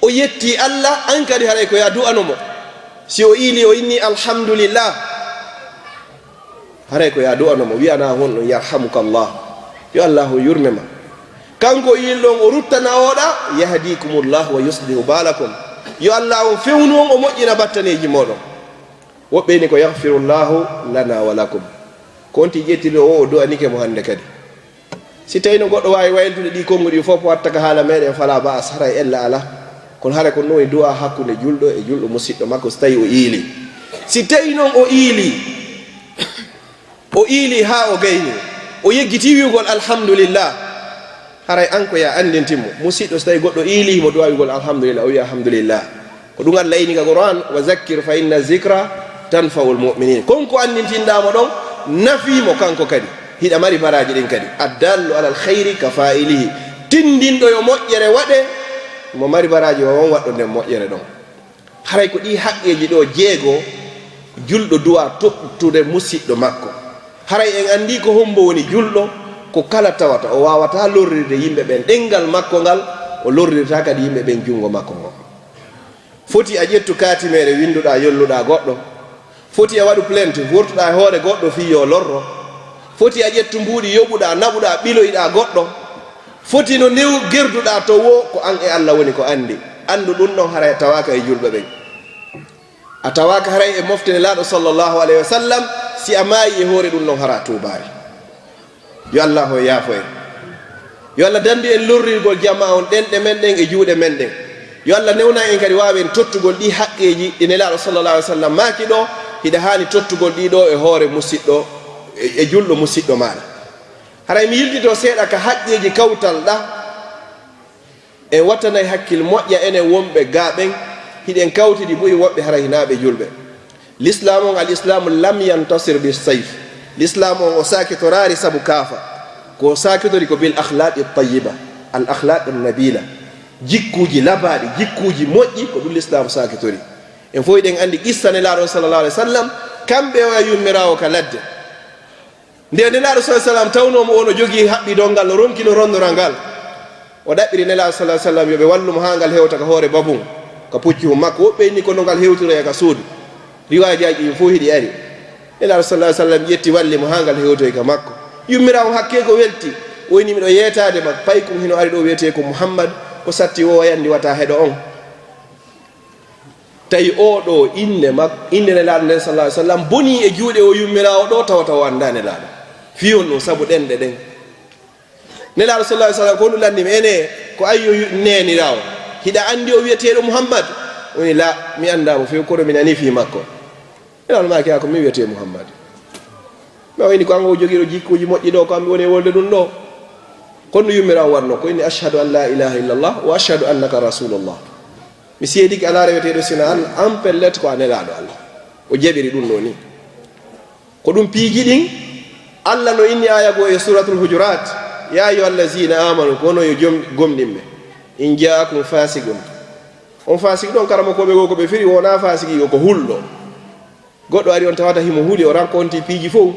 o yetti Allah, an kadi haray ko ya du'ano mo. Si o iili, o inni, "Alhamdulillah," haray ko ya du'ano mo, wi'ana honɗum, "Yarhamukallah." Yo Allah yurme ma. Kanko iilɗon o ruttana oɗa, "Yahdikumullah wa yuslihu balakum." Yo Allah on fewnu on, o moƴƴina battaneeji mooɗon. Woɓɓe ni ko, "Yaghfirullahu lana wa lakum." Ko on ti ƴettiri o, o du'anike mo hannde kadi. Si tawi no goɗɗo waawi waylitude ɗi konnguɗi fof, watta ka haala meɗen, fala ba'as, haray ella ala. Kono haray ko no woni du'a hakkunde julɗo e julɗo musiɗɗo makko, so tawi o iili. Si tawi noon o iili, o iili haa o gayni, o yeggiti wi'ugol alhamdulillah, haray an ko ya anndintin mo. Musiɗɗo, so tawi goɗɗo iili, mo du'a wi'ugol alhamdulillah, o wi'a alhamdulillah. Ko ɗum Allah ini ka Qur'an, "Wa zakkir fa inna zikra tanfa'ul mu'minin." Kon ko anndintinɗaa mo ɗon, nafii mo kanko kadi. Hiɗa mari baraaji ɗin kadi. Addallu alal khayri ka fa'ilihi. Tinndinɗo yo moƴƴere waɗe, mo mari baraaji o on waɗɗo nden moƴƴere ɗon. Haray ko ɗii haqqeeji ɗoo jeego Julɗo duwa toɗɗude musiɗɗo makko. Haray en anndi ko hombo woni julɗo, ko kala tawata o waawataa lorrirde yimɓe ɓen ɗemngal makko ngal, o lorrirta kadi yimɓe ɓen junngo makko ngon. Foti a ƴettu kaatimeere winnduɗaa yolluɗaa goɗɗo. Foti a waɗu plainte wortuɗaa e hoore goɗɗo fii yo lorro. Foti a ƴettu mbuuɗi yoɓuɗaa, naɓuɗaa, ɓiloyɗaa goɗɗo. Foti no new gerduɗaa to woo, ko an e Alla woni ko anndi. Anndu ɗun ɗon haray a tawaaka e julɓe ɓen. A tawaaka haray e mofte Nelaaɗo sallallahu alayhi wa sallam, si a maayi e hoore ɗun ɗon hara a tuubaali. Yo Allaahu yaafo en. Yo Alla danndu en lorrirgol jamaa on ɗenɗe men ɗen e juuɗe men ɗen. Yo Alla newnan en kadi waawen tottugol ɗii haqqeeji ɗi Nelaaɗo sallallahu alayhi wa sallam maaki ɗoo, hiɗa haani tottugol ɗii ɗoo e hoore musiɗɗo, e, e julɗo musiɗɗo maaɗa. Haray mi yiltitoo seeɗa ka haqqeeji kawtal ɗaa. En wattanay hakkil moƴƴa enen wonɓe gaa ɓen, hiɗen kawtidi buy woɓɓe hara hinaa ɓe julɓe. Lislaam on, al islaamu lam yantasir bi sayf. Lislaam on o saakitoraali sabu kaafa. Ko o saakitori ko bil akhlaaqi tayyiba, al akhlaaqi nabila. Jikkuuji labaaɗi, jikkuuji moƴƴi, ko ɗun Lislaam saakitori. En fow hiɗen anndi qissa Nelaaɗo on sallallahu alayhi wa sallam, kamɓe o e yummiraawo ka ladde. Nde Nelaaɗo sallallahu alayhi wa sallam tawnoo mo, o no jogii haɓɓidol ngal, no ronki no ronndora ngal. O ɗaɓɓiri Nelaaɗo sallallahu alayhi wa sallam yo ɓe wallu mo haa ngal hewta ka hoore babun, ka puccuhun makko. Woɓɓe inni ko no ngal hewtiroya ka suudu. Riwaayaaji ɗin fow hiɗi ari. Nelaaɗo sallallahu alayhi wa sallam ƴetti walli mo haa ngal hewtoyi ka makko. Yummiraawo hakkee ko welti. O inni miɗo yeetaade ma paykun hino ari ɗoo wi'etee ko Muhammad, ko satti o yandi wata heɗo on. Tawi oo ɗoo innde mak-, innde Nelaaɗo nden sallallahu alayhi wa sallam bonii e juuɗe oo yummiraawo ɗoo, tawa tawa o anndaa Nelaaɗo. Fii honɗun? Sabu ɗenɗe ɗen. Nelaaɗo sallallahu alayhi wa sallam ko honɗun lanndii mo? Enee, ko ayyo yu-, neeniraawo. Hiɗa anndi o wi'eteeɗo Muhammad? O wi'i, "Laa, mi anndaa mo few, kono mi nanii fii makko." Nelaaɗo maaki, "Haa ko mi wi'etee Muhammad." Mi o inni ko an o jogiiɗo jikkuuji moƴƴi ɗoo, ko an mi woni e wolde ɗun ɗoo. Kono no yummiraawo waɗnoo, ko inni, "Ashhadu an laa ilaaha illallah wa ashhadu annaka rasulullah." Mi seedike alaa reweteeɗo sina Alla, an pellet ko a Nelaaɗo Alla. O jaɓiri ɗun ɗoo nii. Ko ɗun piiji ɗin, Alla no inni aaya goo e Suuratul Hujuraat, "Yaa ayyuhal laziina aamanu," ko onon yo jom gomɗinɓe, "in jaa'akum faasiqun." On faasiki ɗon, karamokooɓe goo ko ɓe firi, wonaa faasiki goo, ko hulɗo. Goɗɗo ari on tawata himo huli, o rankonti piiji fow.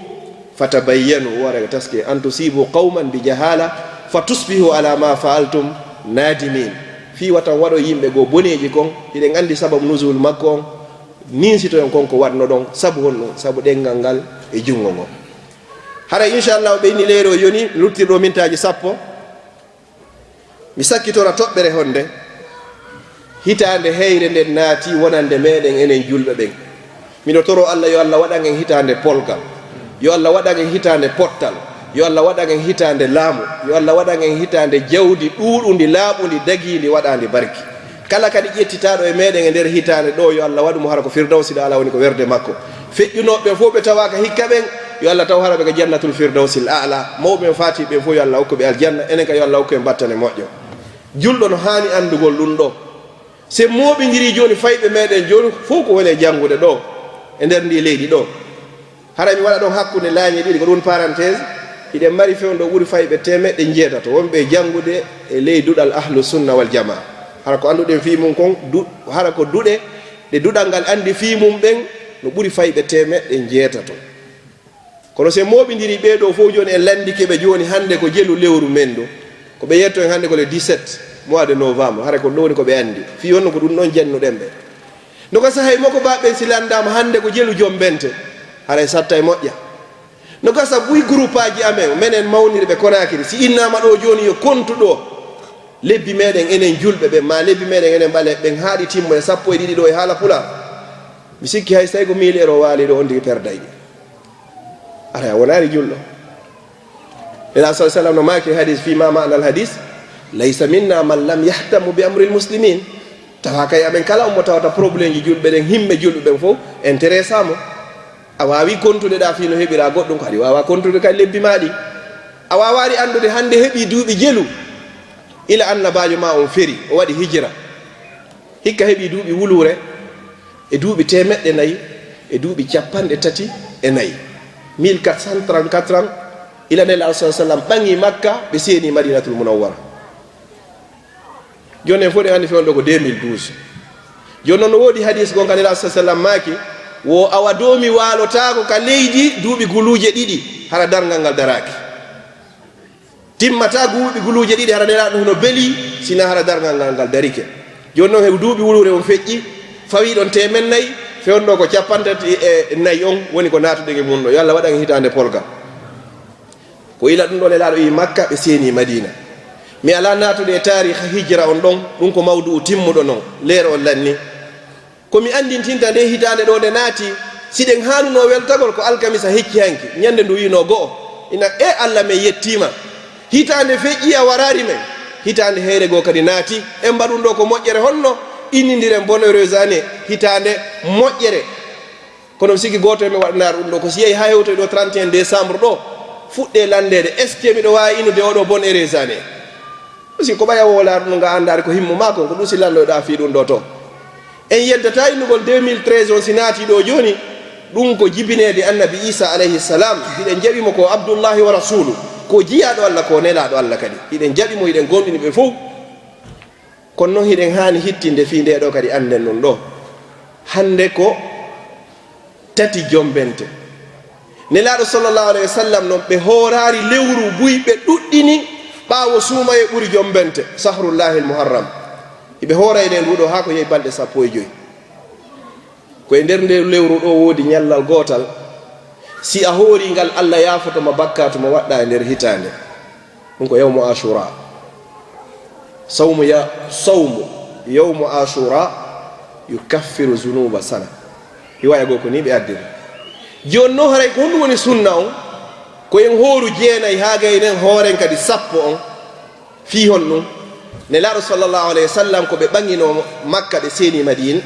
"Fatabayyanu," o wara e taske, "an tusiibu qawman bi jahaala, fa tusbihu ala ma fa'altum nadimin." Fii wata on waɗo yimɓe goo boneeji kon, hiɗen anndi sababu nuzul makko on, ninsitoyon kon ko waɗnoɗon, sabu honɗun? Sabu ɗemngal ngal e junngo ngon. Haray, inchallahu, ɓe inni leere o yoni, luttirɗo mintaaji sappo. Mi sakkitora toɓɓere honde hitaande heyre nden naati wonande meɗen enen julɓe ɓen. Miɗo toro Allah, yo Allah waɗan en hitaande polgal, yo Allah waɗan en hitaande pottal, yo Allah waɗan en hitaande laamu, yo Allah waɗan en hitaande jawdi ɗuuɗundi, laaɓundi, dagiindi, waɗaandi barki. Kala kadi ƴettitaaɗo e meɗen e nder hitaande ɗo, yo Allah waɗu mo hara ko Firdawsil A'la woni ko werde makko. Feƴƴunooɓe ɓen fof ɓe tawaaka hikka ɓen, yo Allah taw hara ɓe ko Jannatul Firdawsil A'la. Mawɓe ɓen faatiiɓe ɓen fof yo Allah okku ɓe aljanna, enen kadi yo Allah okku en battane moƴƴo. Julɗo no haani anndugol ɗum ɗo. Si en mooɓindirii jooni fayɓe meɗen jooni fof ko woni e janngude ɗo e nder ndii leydi ɗo. Haray mi waɗa ɗon hakkunde laañe ɗiɗi, ko ɗum parenthèse, hiɗen mari fewndo ɓuri fayɓe teemeɗɗe njeetato wonɓe e janngude e ley duɗal Ahlu Sunna wal Jamaa. Hara ko annduɗen fii mum kon, du-, hara ko duɗe ɗe duɗal ngal anndi fii mum ɓen no ɓuri fayɓe teemeɗɗe njeetato. Kono si en mooɓindirii ɓee ɗoo fof jooni, en lanndike ɓe jooni hannde ko jelu lewru men ndu, ko ɓe yetto en hannde ko le dix-sept mois de novembre, hara ko ɗum woni ko ɓe anndi. Fii honno ko ɗum ɗon jannuɗen ɓe. No gasa hay moko baaɓe ɓen si lanndaama hannde ko jelu jombente, haray satta e moƴƴa. No gasa buy groupaaji amen, menen mawnirɓe Konaakiri, si innaama ɗo jooni yo kontu ɗo, lebbi meɗen enen julɓe ɓen, maa lebbi meɗen enen ɓaleeɓe ɓen, haa ɗi timmo e sappo e ɗiɗi ɗo e haala Pulaar. Mi sikki hay so tawi ko mille euro waali ɗo, on tigi perday ɗi. Ara, a wonaani julɗo. Nela sallallahu alaihi wasallam no maaki hadis, fi ma ma'na al hadis, "Laysa minna man lam yahtamu bi amri al muslimin." Tawa kay amen kala on mo tawata problème ji julɓe ɗen, himme julɓe ɓen fof intéressé mo. A waawi kontude ɗa fii no heɓira goɗɗum, ko aɗi waawa kontude kay lebbi ma ɗi. A waawaari anndude hannde heɓi duuɓi jelu. Ila annabaajo ma on feri, o waɗi hijira. Hikka heɓi duuɓi wuluure e duuɓi teemeɗɗe nayi e duuɓi capanɗe tati e nayi. Mille quatre cent trente-quatre ans, ila Nelaaɗo sallallahu alaihi wasallam ɓangi Makka, ɓe seeni Madinatul Munawwara. Jooni en fof en anndi fewndo ko deux mille douze. Jooni noon no woodi hadis gonka Nelaaɗo sallallahu alaihi wasallam maaki, Wo awa doomi waalotaako ka leydi duuɓi guluuje ɗiɗi, hara darngal ngal daraaki. Timmata duuɓi guluuje ɗiɗi, hara Nelaaɗo hino beli, sina hara darngal ngal ngal darike. Jooni noon, he duuɓi wuluure on feƴƴi, fawii ɗon teemen nayi, fewndo ko capanɗe tati e nayi on woni ko naatuɗen e mum ɗo. Yo Allah waɗan hitaande polgal. Ko ila ɗum ɗo Nelaaɗo iwi Makka, ɓe seeni Madiina. Mi alaa naatude e taariha hijra on ɗon, ɗum ko mawdu'u timmuɗo non, leere on lanni. Ko mi anndintinta nde hitaande ɗo nde naati, si ɗen haanunoo weltagol ko alkamisa hecci hanki, ñande ndu wiinoo go'o, ina, "E Allah, men yettiima. Hitaande feƴƴi a waraari men." Hitaande heyre goo kadi naati, en mbaɗun ɗo ko moƴƴere honno? Innindiren bonne heureuse année, hitaande moƴƴere. Kono mi sikki gooto e men waɗanaari ɗum ɗo, ko si yehi haa hewtoy ɗo trente et un décembre ɗo, fuɗɗee lanndeede, est-ce que miɗo waawi innude oɗo bonne heureuse année? Ɗum si ko ɓaya wowlaare ɗum nga anndaare ko himmu maa kon, ko ɗum si lannoyɗaa fii ɗum ɗo to. En yeddataa innugol deux mille treize on si naati ɗo jooni, ɗum ko jibineede Annabi Iisaa alayhi salaam, hiɗen jaɓi mo ko Abdullaahi wa Rasuulu, ko jiyaaɗo Alla, ko nelaaɗo Alla kadi. Hiɗen jaɓi mo, hiɗen gomɗini ɓe fow. Kono noon hiɗen haani hittinde fii ndee ɗoo kadi annden ɗum ɗo. Hannde ko tati jombente. Nelaaɗo sallallahu alayhi wa sallam noon, ɓe hooraari lewru buy, ɓe ɗuɗɗini ɓaawo suumayee ɓuri jombente, sahrullahil muharram. Iɓe hoora e nder ndu ɗo haa ko yehi balɗe sappo e joy. Ko e nder nde lewru ɗo woodi ñallal gootal, si a hoori ngal, Allah yaafoto ma bakkaatu mo waɗɗaa e nder hitaande. Ɗum ko yawmu Ashura. Sawmu ya-, sawmu yawmu Ashura yukaffiru zunuba sana. Riwaya goo ko ni ɓe addiri. Jooni noon haray ko honɗum woni sunna on? Ko en hooru jeenay haa gaynen hooren kadi sappo on. Fii honɗum? Nelaaɗo sallallahu alayhi wa sallam ko ɓe ɓaŋinoo Makka ɓe seeni Madiina.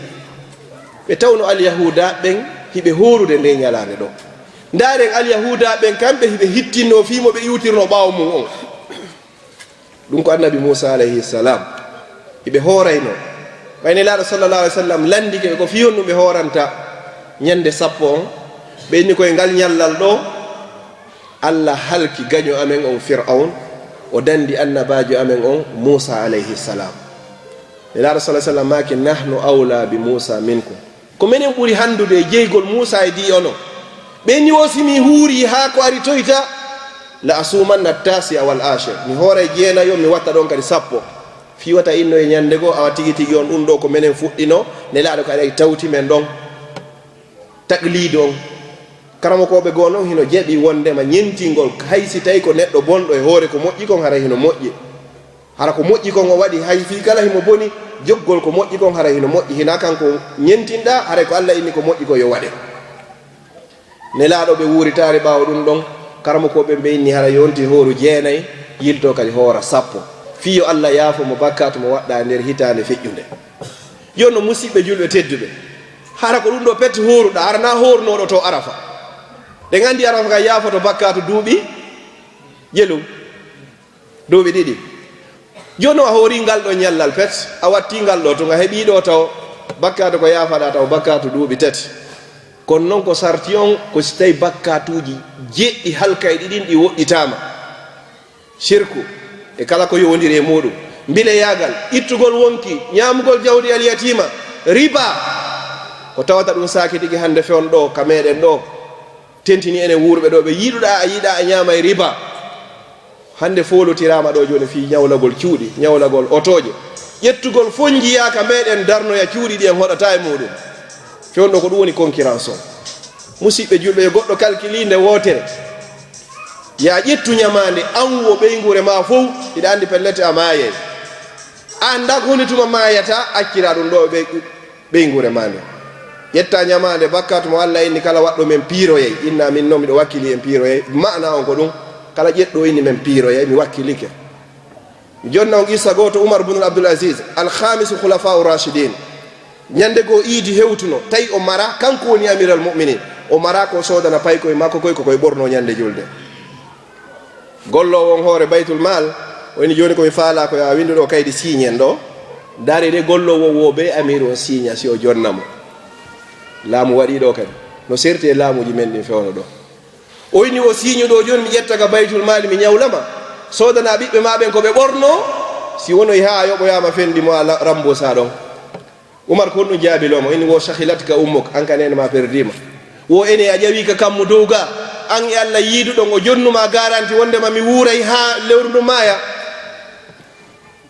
Ɓe tawno Alyahuuda ɓen hiɓe hoorude nde ñalaande ɗo. Ndaaren Alyahuuda ɓen kamɓe hiɓe hittinnoo fii mo ɓe iwtirnoo ɓaawo mum on. Ɗum ko Annabi Muusaa alayhi salaam. Hiɓe hooraynoo. Ɓay Nelaaɗo sallallahu alayhi wa sallam lanndike ɓe ko fii honɗum ɓe hooranta ñande sappo on. Ɓe inni ko e ngal ñallal ɗo, Allah halki gaño amen on Fir'awn, o dandi annabaajo amen on Muusaa alayhi salaam. Nelaaɗo sallallahu alayhi wa sallam maaki, "Nahnu awla bi Muusaa minkum." Ko menen ɓuri hanndude e jeygol Muusaa e dii onon. Ɓe inni wo si mi huurii haa ko ari toyta, "La asuumanna taasi'a wal aashir." Mi hooray jeenayo, mi watta ɗon kadi sappo. Fii wata inno e ñande goo, awa tigi tigi on ɗum ɗo ko menen fuɗɗino, Nelaaɗo kadi ay tawti men ɗon. Taqliid on. Karamokooɓe goo non hino jaɓi wonndema ñentingol, hay si tawi ko neɗɗo bonɗo e hoore ko moƴƴi kon, haray hino moƴƴi. Hara ko moƴƴi kon o waɗi, hay fii kala himo boni, joggol ko moƴƴi kon haray hino moƴƴi. Hinaa kanko ñentinɗaa, haray ko Alla inni ko moƴƴi ko yo waɗe. Nelaaɗo ɓe wuuritaare ɓaawo ɗum ɗon, karamokooɓe ɓe inni hara yonti hooru jeenay, yilto kadi hoora sappo. Fii yo Alla yaafo mo bakkaatu mo waɗɗaa nder hitaande feƴƴunde. Jooni no musiɓɓe julɓe tedduɓe, hara ko ɗum ɗo pet hooruɗaa, hara naa hoorunooɗo to Arafa. Ɗen anndi Arafa ka yaafoto bakkaatu duuɓi jelu, duuɓi ɗiɗi. Jooni o a hoorii ngal ɗo ñallal pet, a wattii ngal ɗo, tun a heɓii ɗo taw bakkaatu ko yaafaɗaa taw bakkaatu duuɓi tati. Kono non ko sarti on ko si tawi bakkaatuuji jeɗɗi halkayɗi ɗin ɗi woɗɗitaama. Sirku e kala ko yowondiri e muuɗum, mbileyaagal, ittugol wonki, ñaamugol jawdi alyatiima, riba, ko tawata ɗum saakitike hannde fewndo ɗo ka meɗen ɗo, tentini enen wuurɓe ɗo, ɓe yiɗuɗaa a yiɗaa a ñaamay riba. Hannde foolotiraama ɗo jooni fii ñawlagol cuuɗi, ñawlagol otooje, ƴettugol fonjiyaa ka meɗen darnoya cuuɗi ɗi en hoɗataa e muuɗum. Fewndo ko ɗum woni concurrence on. Musiɓɓe julɓe, yo goɗɗo kalkilii nde wootere. Yaa ƴettu ñamaande, an wo ɓeynguure maa fow, hiɗa anndi pellet a maayay. A anndaa ko honde tuma maayataa, acciraa ɗum ɗo ɓe, ɓeynguure maa nde. Ƴetta ñamaande, bakkaatu mo Alla inni kala waɗɗo men piiroyay. Inna min non miɗo wakkili en piiroyay. Maana on ko ɗum, kala ƴeɗɗo inni men piiroyay, mi wakkilike. Mi jonna on qissa gooto, Umar ibn Abdul Aziz, al khamisu khulafa'u rashidin. Ñande goo iidi hewtuno, tawi o mara, kanko woni amiral mu'minin. O mara ko soodana paykoy makko koy, ko koy ɓorno ñande julde. Golloowo on hoore Baytul Maal, o inni, "Jooni ko mi faalaa ko yo a winndu ɗo kaydi siiñen ɗo. Ndaaree de golloowo wo bee amiiru on siiña si o jonna mo." Laamu waɗii ɗo kadi. No serti e laamuuji men ɗin fewndo ɗo. O inni, "O siiñu ɗo jooni mi ƴetta ka Baytul Maal mi ñawla ma. Soodana ɓiɓɓe maa ɓen ko ɓe ɓorno, si wonoy haa a yoɓoyaama fendi mo a la-, rambuusaa ɗon." Umar ko honɗum jaabiloo mo? Inni, "Wo sahilatka ummuk, an ka neene ma perdiima." Wo ene a ƴawi ka kammu dow ga, an e Allah yiiduɗon, o jonnuma garanti wondema mi wuuray haa lewru ndun maaya?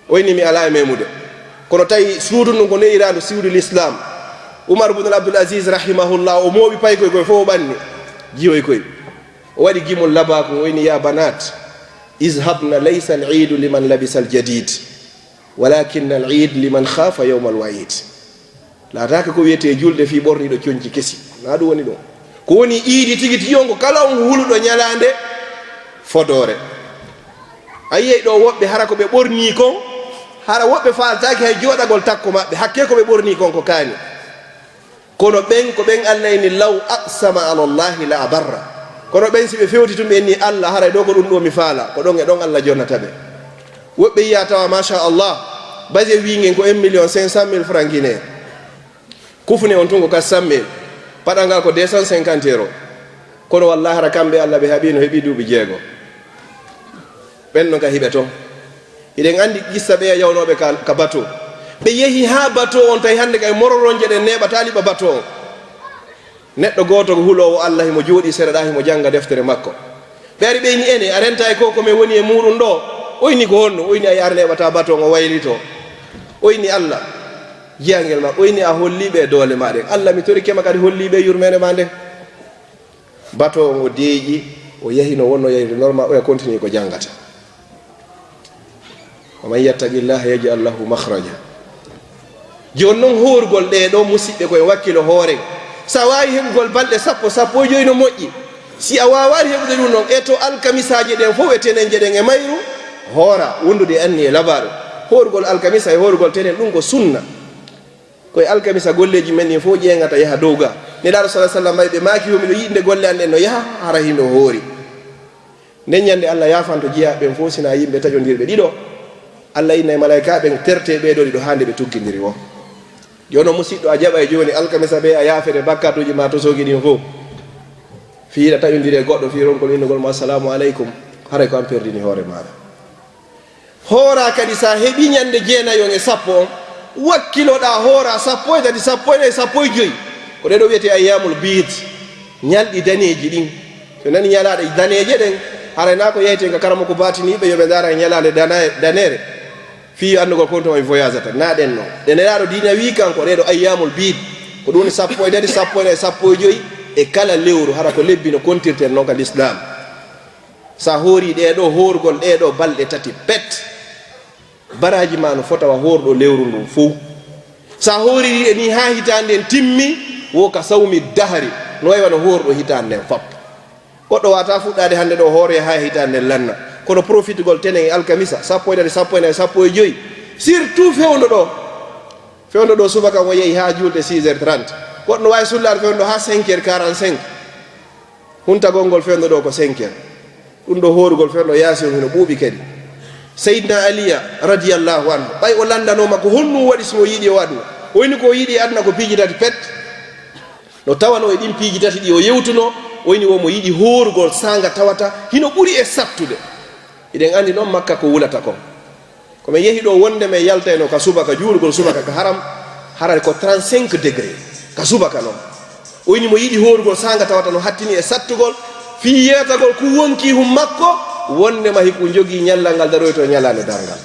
O inni, "Mi alaa e memude." Kono tawi suudu ndun ko ne'iraandu suudu l'islam. Umar ibn Abdul Aziz rahimahullah, o mooɓi paykoy koy fof o ɓanni. Jiwoy koy. O waɗi gimol labaaku, o inni, "Ya banat, izhabna, laysa al-iidu liman labisa al-jadid, walakin al-iid liman khafa yawma al-wa'iid." Laataaka ko wiyetee julde fii ɓorniiɗo coñci kesi. Naa ɗum woni ɗum. Ko woni iidi tigi tigi on ko kala on huluɗo ñalaande fodoore. A yiyay ɗo woɓɓe hara ko ɓe ɓornii kon, hara woɓɓe faaltaaki hay jooɗagol takko maɓɓe, hakkee ko ɓe ɓornii kon ko kaani. Kono ɓen, ko ɓen Allah inni, "Law aqsama ala Allahi la abarra." Kono ɓen si ɓe fewti tun ɓe inni, "Allah, haray ɗo ko ɗum ɗo mi faala," ko ɗon e ɗon Allah jonnata ɓe. Woɓɓe yiya tawa, machallah, base wiingen ko un million cinq cent mille francs guinéen. Kufne on tun ko quatre cent mille, paɗal ngal ko deux cent cinquante euros. Kono wallahi hara kamɓe Allah ɓe haɓi no heɓi duuɓi jeego. Ɓen no ka hiɓe ton. Hiɗen andi qissa ɓeya yawnooɓe ka, ka bateau. Ɓe yehi haa bateau on tawi hande kay mororonje ɗen neeɓataa liɓa bateau on. Neɗɗo gooto ko huloowo Allah, himo jooɗii sera ɗa, himo jannga deftere makko. Ɓe ari ɓe inni, "Ene, a renta e ko, ko men woni e muuɗum ɗo?" O inni, "Ko honno?" O inni, "Ay, ar neeɓataa bateau on o waylitoo." O inni, "Allah, jiyangel ma." O inni, "A hollii ɓe doole ma ɗen. Allah, mi torike ma kadi hollii ɓe yurmeende ma nden." Bateau on o deeƴi, o yahi no wonno yahirde normal, oya continue ko janngata. "Wa man yattaqillaha yaj'al lahu makhraja." Jooni non, hoorugol ɗee ɗoo musiɓɓe ko e wakkilo hooren. Si a waawi heɓugol balɗe sappo, sappo e joy no moƴƴi. Si a waawaali heɓude ɗum non, e to alkamisaaje ɗen fof e tenenje ɗen e mayru, hoora, wondude e anniye labaaɗo. Hoorugol alkamisa e hoorugol tenen, ɗum ko sunna. Ko e alkamisa golleeji men ɗin fof ƴeeŋata yaha dow ga. Nelaaɗo sallallahu alaihi wasallam, ɓe maaki, "Yo miɗo yiɗi nde golle an ɗen no yaha, hara hino hoori." Nden ñande Allah yaafanto jiyaaɓe ɓen fof, sina yimɓe taƴondirɓe ɗiɗo. Allah inna e malaykaaɓe ɓen, "Tertee ɓee ɗoo ɗiɗo haa nde ɓe tuggindiri woo." Jooni o musiɗɗo, a jaɓa e jooni alkamisa ɓe, a yaafete bakkatuuji ma tosooki ɗin fof. Fii hiɗa taƴondiri e goɗɗo, fii ronkol innugol mo, "Assalamu aleykum," haray ko an perdini hoore maaɗa. Hoora kadi, sa heɓi ñande jeenayi on e sappo on, wakkiloɗa hoora sappo e tati, sappo e nayi, sappo e joyi. Ko ɗee ɗoo wiyetee ayyamul biid, ñalɗi daneeji ɗin. So nani ñalaaɗe daneeje ɗen, haray na ko yeyten ka karamoko baatiniiɓe, yo ɓe ndaara e ñalaande dana-, daneere. Fii yo anndugol kon tuma mi voyagata. Na ɗen non. Ɗe Nelaaɗo diina wii kan ko ɗee ɗoo ayyamul biid. Ko ɗum woni sappo e tati, sappo e nayi, sappo e joyi e kala lewru, hara ko lebbi no kontirten non ka Lislaam. Sa hoori ɗee ɗoo, hoorugol ɗee ɗoo balɗe tati pet, baraaji ma no fota wa hoorɗo lewru ndun fow. Sa hooriri ɗe ni haa hitaande nden timmi, wo ka sawmi dahari, no way wano hoorɗo hitaande nden fop. Goɗɗo wata fuɗɗaade hannde ɗoo hoore haa hitaande nden lanna. Kono profitugol tenen e alkamisa, sappo e tati, sappo e nayi, sappo e joyi, surtout fewndo ɗoo. Fewndo ɗoo subaka mo yehi haa juulde six heures trente. Goɗɗo no waawi sullaade fewndo ɗoo haa cinq heures quarante-cinq. Huntagol ngol fewndo ɗoo ko cinq heures. Ɗum ɗoo hoorugol fewndo yaasi on hino ɓuuɓi kadi. Seydina Aliya radiyallahu anhu, ɓay o lanndanooma ko honɗum waɗi si o yiɗi o waɗno, o inni ko o yiɗi aduna ko piiji tati pet. No tawanoo e ɗin piiji tati ɗi o yewtunoo, o inni wo mo yiɗi hoorugol saanga tawata hino ɓuri e sattude. Hiɗen anndi non Makka ko wulata kon. Ko men yehi ɗoo wonde men yaltayno ka subaka, juulugol subaka ka haram, haray ko trente-cinq degré ka subaka non. O inni mo yiɗi hoorugol saanga tawata no hattini e sattugol, fii yeetagol ku wonkii hum makko, wonde ma hiku jogii ñallal ngal daroyto e ñalaande darngal.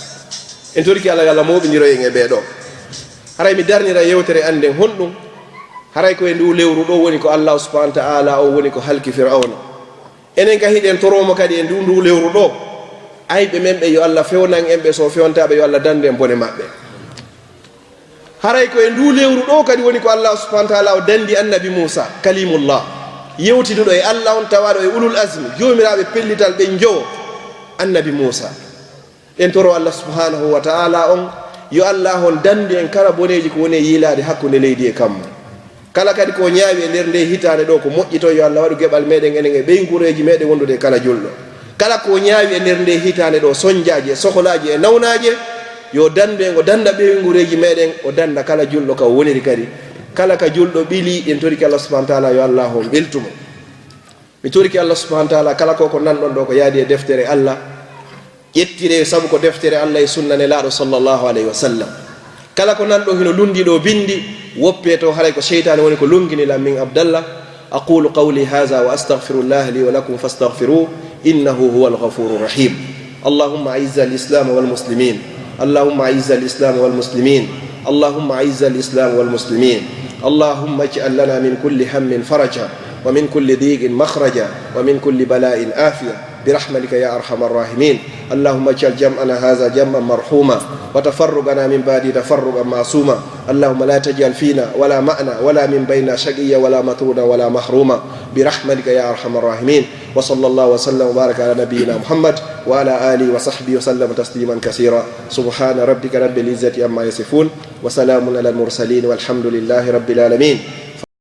En toriki Allah yo Allah mooɓindiroy en e ɓee ɗoo. Haray mi darnira yewtere an nden honɗum? Haray ko e nduu lewru ɗoo woni ko Allahu subhanahu wa ta'ala o woni ko halki Fir'awna. Enen ka hiɗen toroo mo kadi e nduu, nduu lewru ɗoo. Ayɓe men ɓe yo Allah fewnan en ɓe, so o fewntaa ɓe yo Allah dandu en bone maɓɓe. Haray ko e nduu lewru ɗoo kadi woni ko Allah subhanahu wa ta'ala o dandi annabi Muusa, kalimullah, yewtiduɗo e Allah on, tawaaɗo e ulul azmi, joomiraaɓe pellital ɓen jowo, annabi Muusa. En toroo Allah subhanahu wa ta'ala on, yo Allah on dandu en kala boneeji ko woni e yiilaade hakkunde leydi e kammu. Kala kadi ko ñaawi e nder nde hitaande ɗoo ko moƴƴi ton, yo Allah waɗu geɓal meɗen enen e ɓeynguureeji meɗen wondude e kala julɗo. Kala ko ñaawi e nder nde hitaande ɗoo, sonjaaji e sohlaaji e nawnaaje, yo dandu en, o danda ɓeynguureeji meɗen, o danda kala julɗo ka o woniri kadi. Kala ka julɗo ɓili, en toriki Allah subhanahu wa ta'ala, yo Allah on ɓeltu mo. Mi toriki Allah subhanahu wa ta'ala, kala ko, ko nanɗon ɗoo ko yaadi e deftere Allah, ƴettire sabu ko deftere Allah e sunna Nelaaɗo sallallahu alayhi wa sallam. Kala ko nan ɗo hino lunndii ɗo binndi, woppee to, haray ko seytaane woni ko lunngini lan min Abdallah. أقول قولي هذا وأستغفر الله لي ولكم فاستغفروه إنه هو الغفور الرحيم. اللهم أعز الإسلام والمسلمين. اللهم أعز الإسلام والمسلمين. اللهم أعز الإسلام والمسلمين. اللهم اجعل لنا من كل هم فرجا ومن كل ضيق مخرجا ومن كل بلاء عافية برحمتك يا أرحم الراحمين. اللهم اجعل جمعنا هذا جمعا مرحوما وتفرقنا من بعده تفرقا معصوما. اللهم لا تجعل فينا ولا معنا ولا من بيننا شقيا ولا مطرودا ولا محروما برحمتك يا أرحم الراحمين. وصلى الله وسلم وبارك على نبينا محمد وعلى آله وصحبه وسلم تسليما كثيرا. سبحان ربك رب العزة عما يصفون وسلام على المرسلين والحمد لله رب العالمين.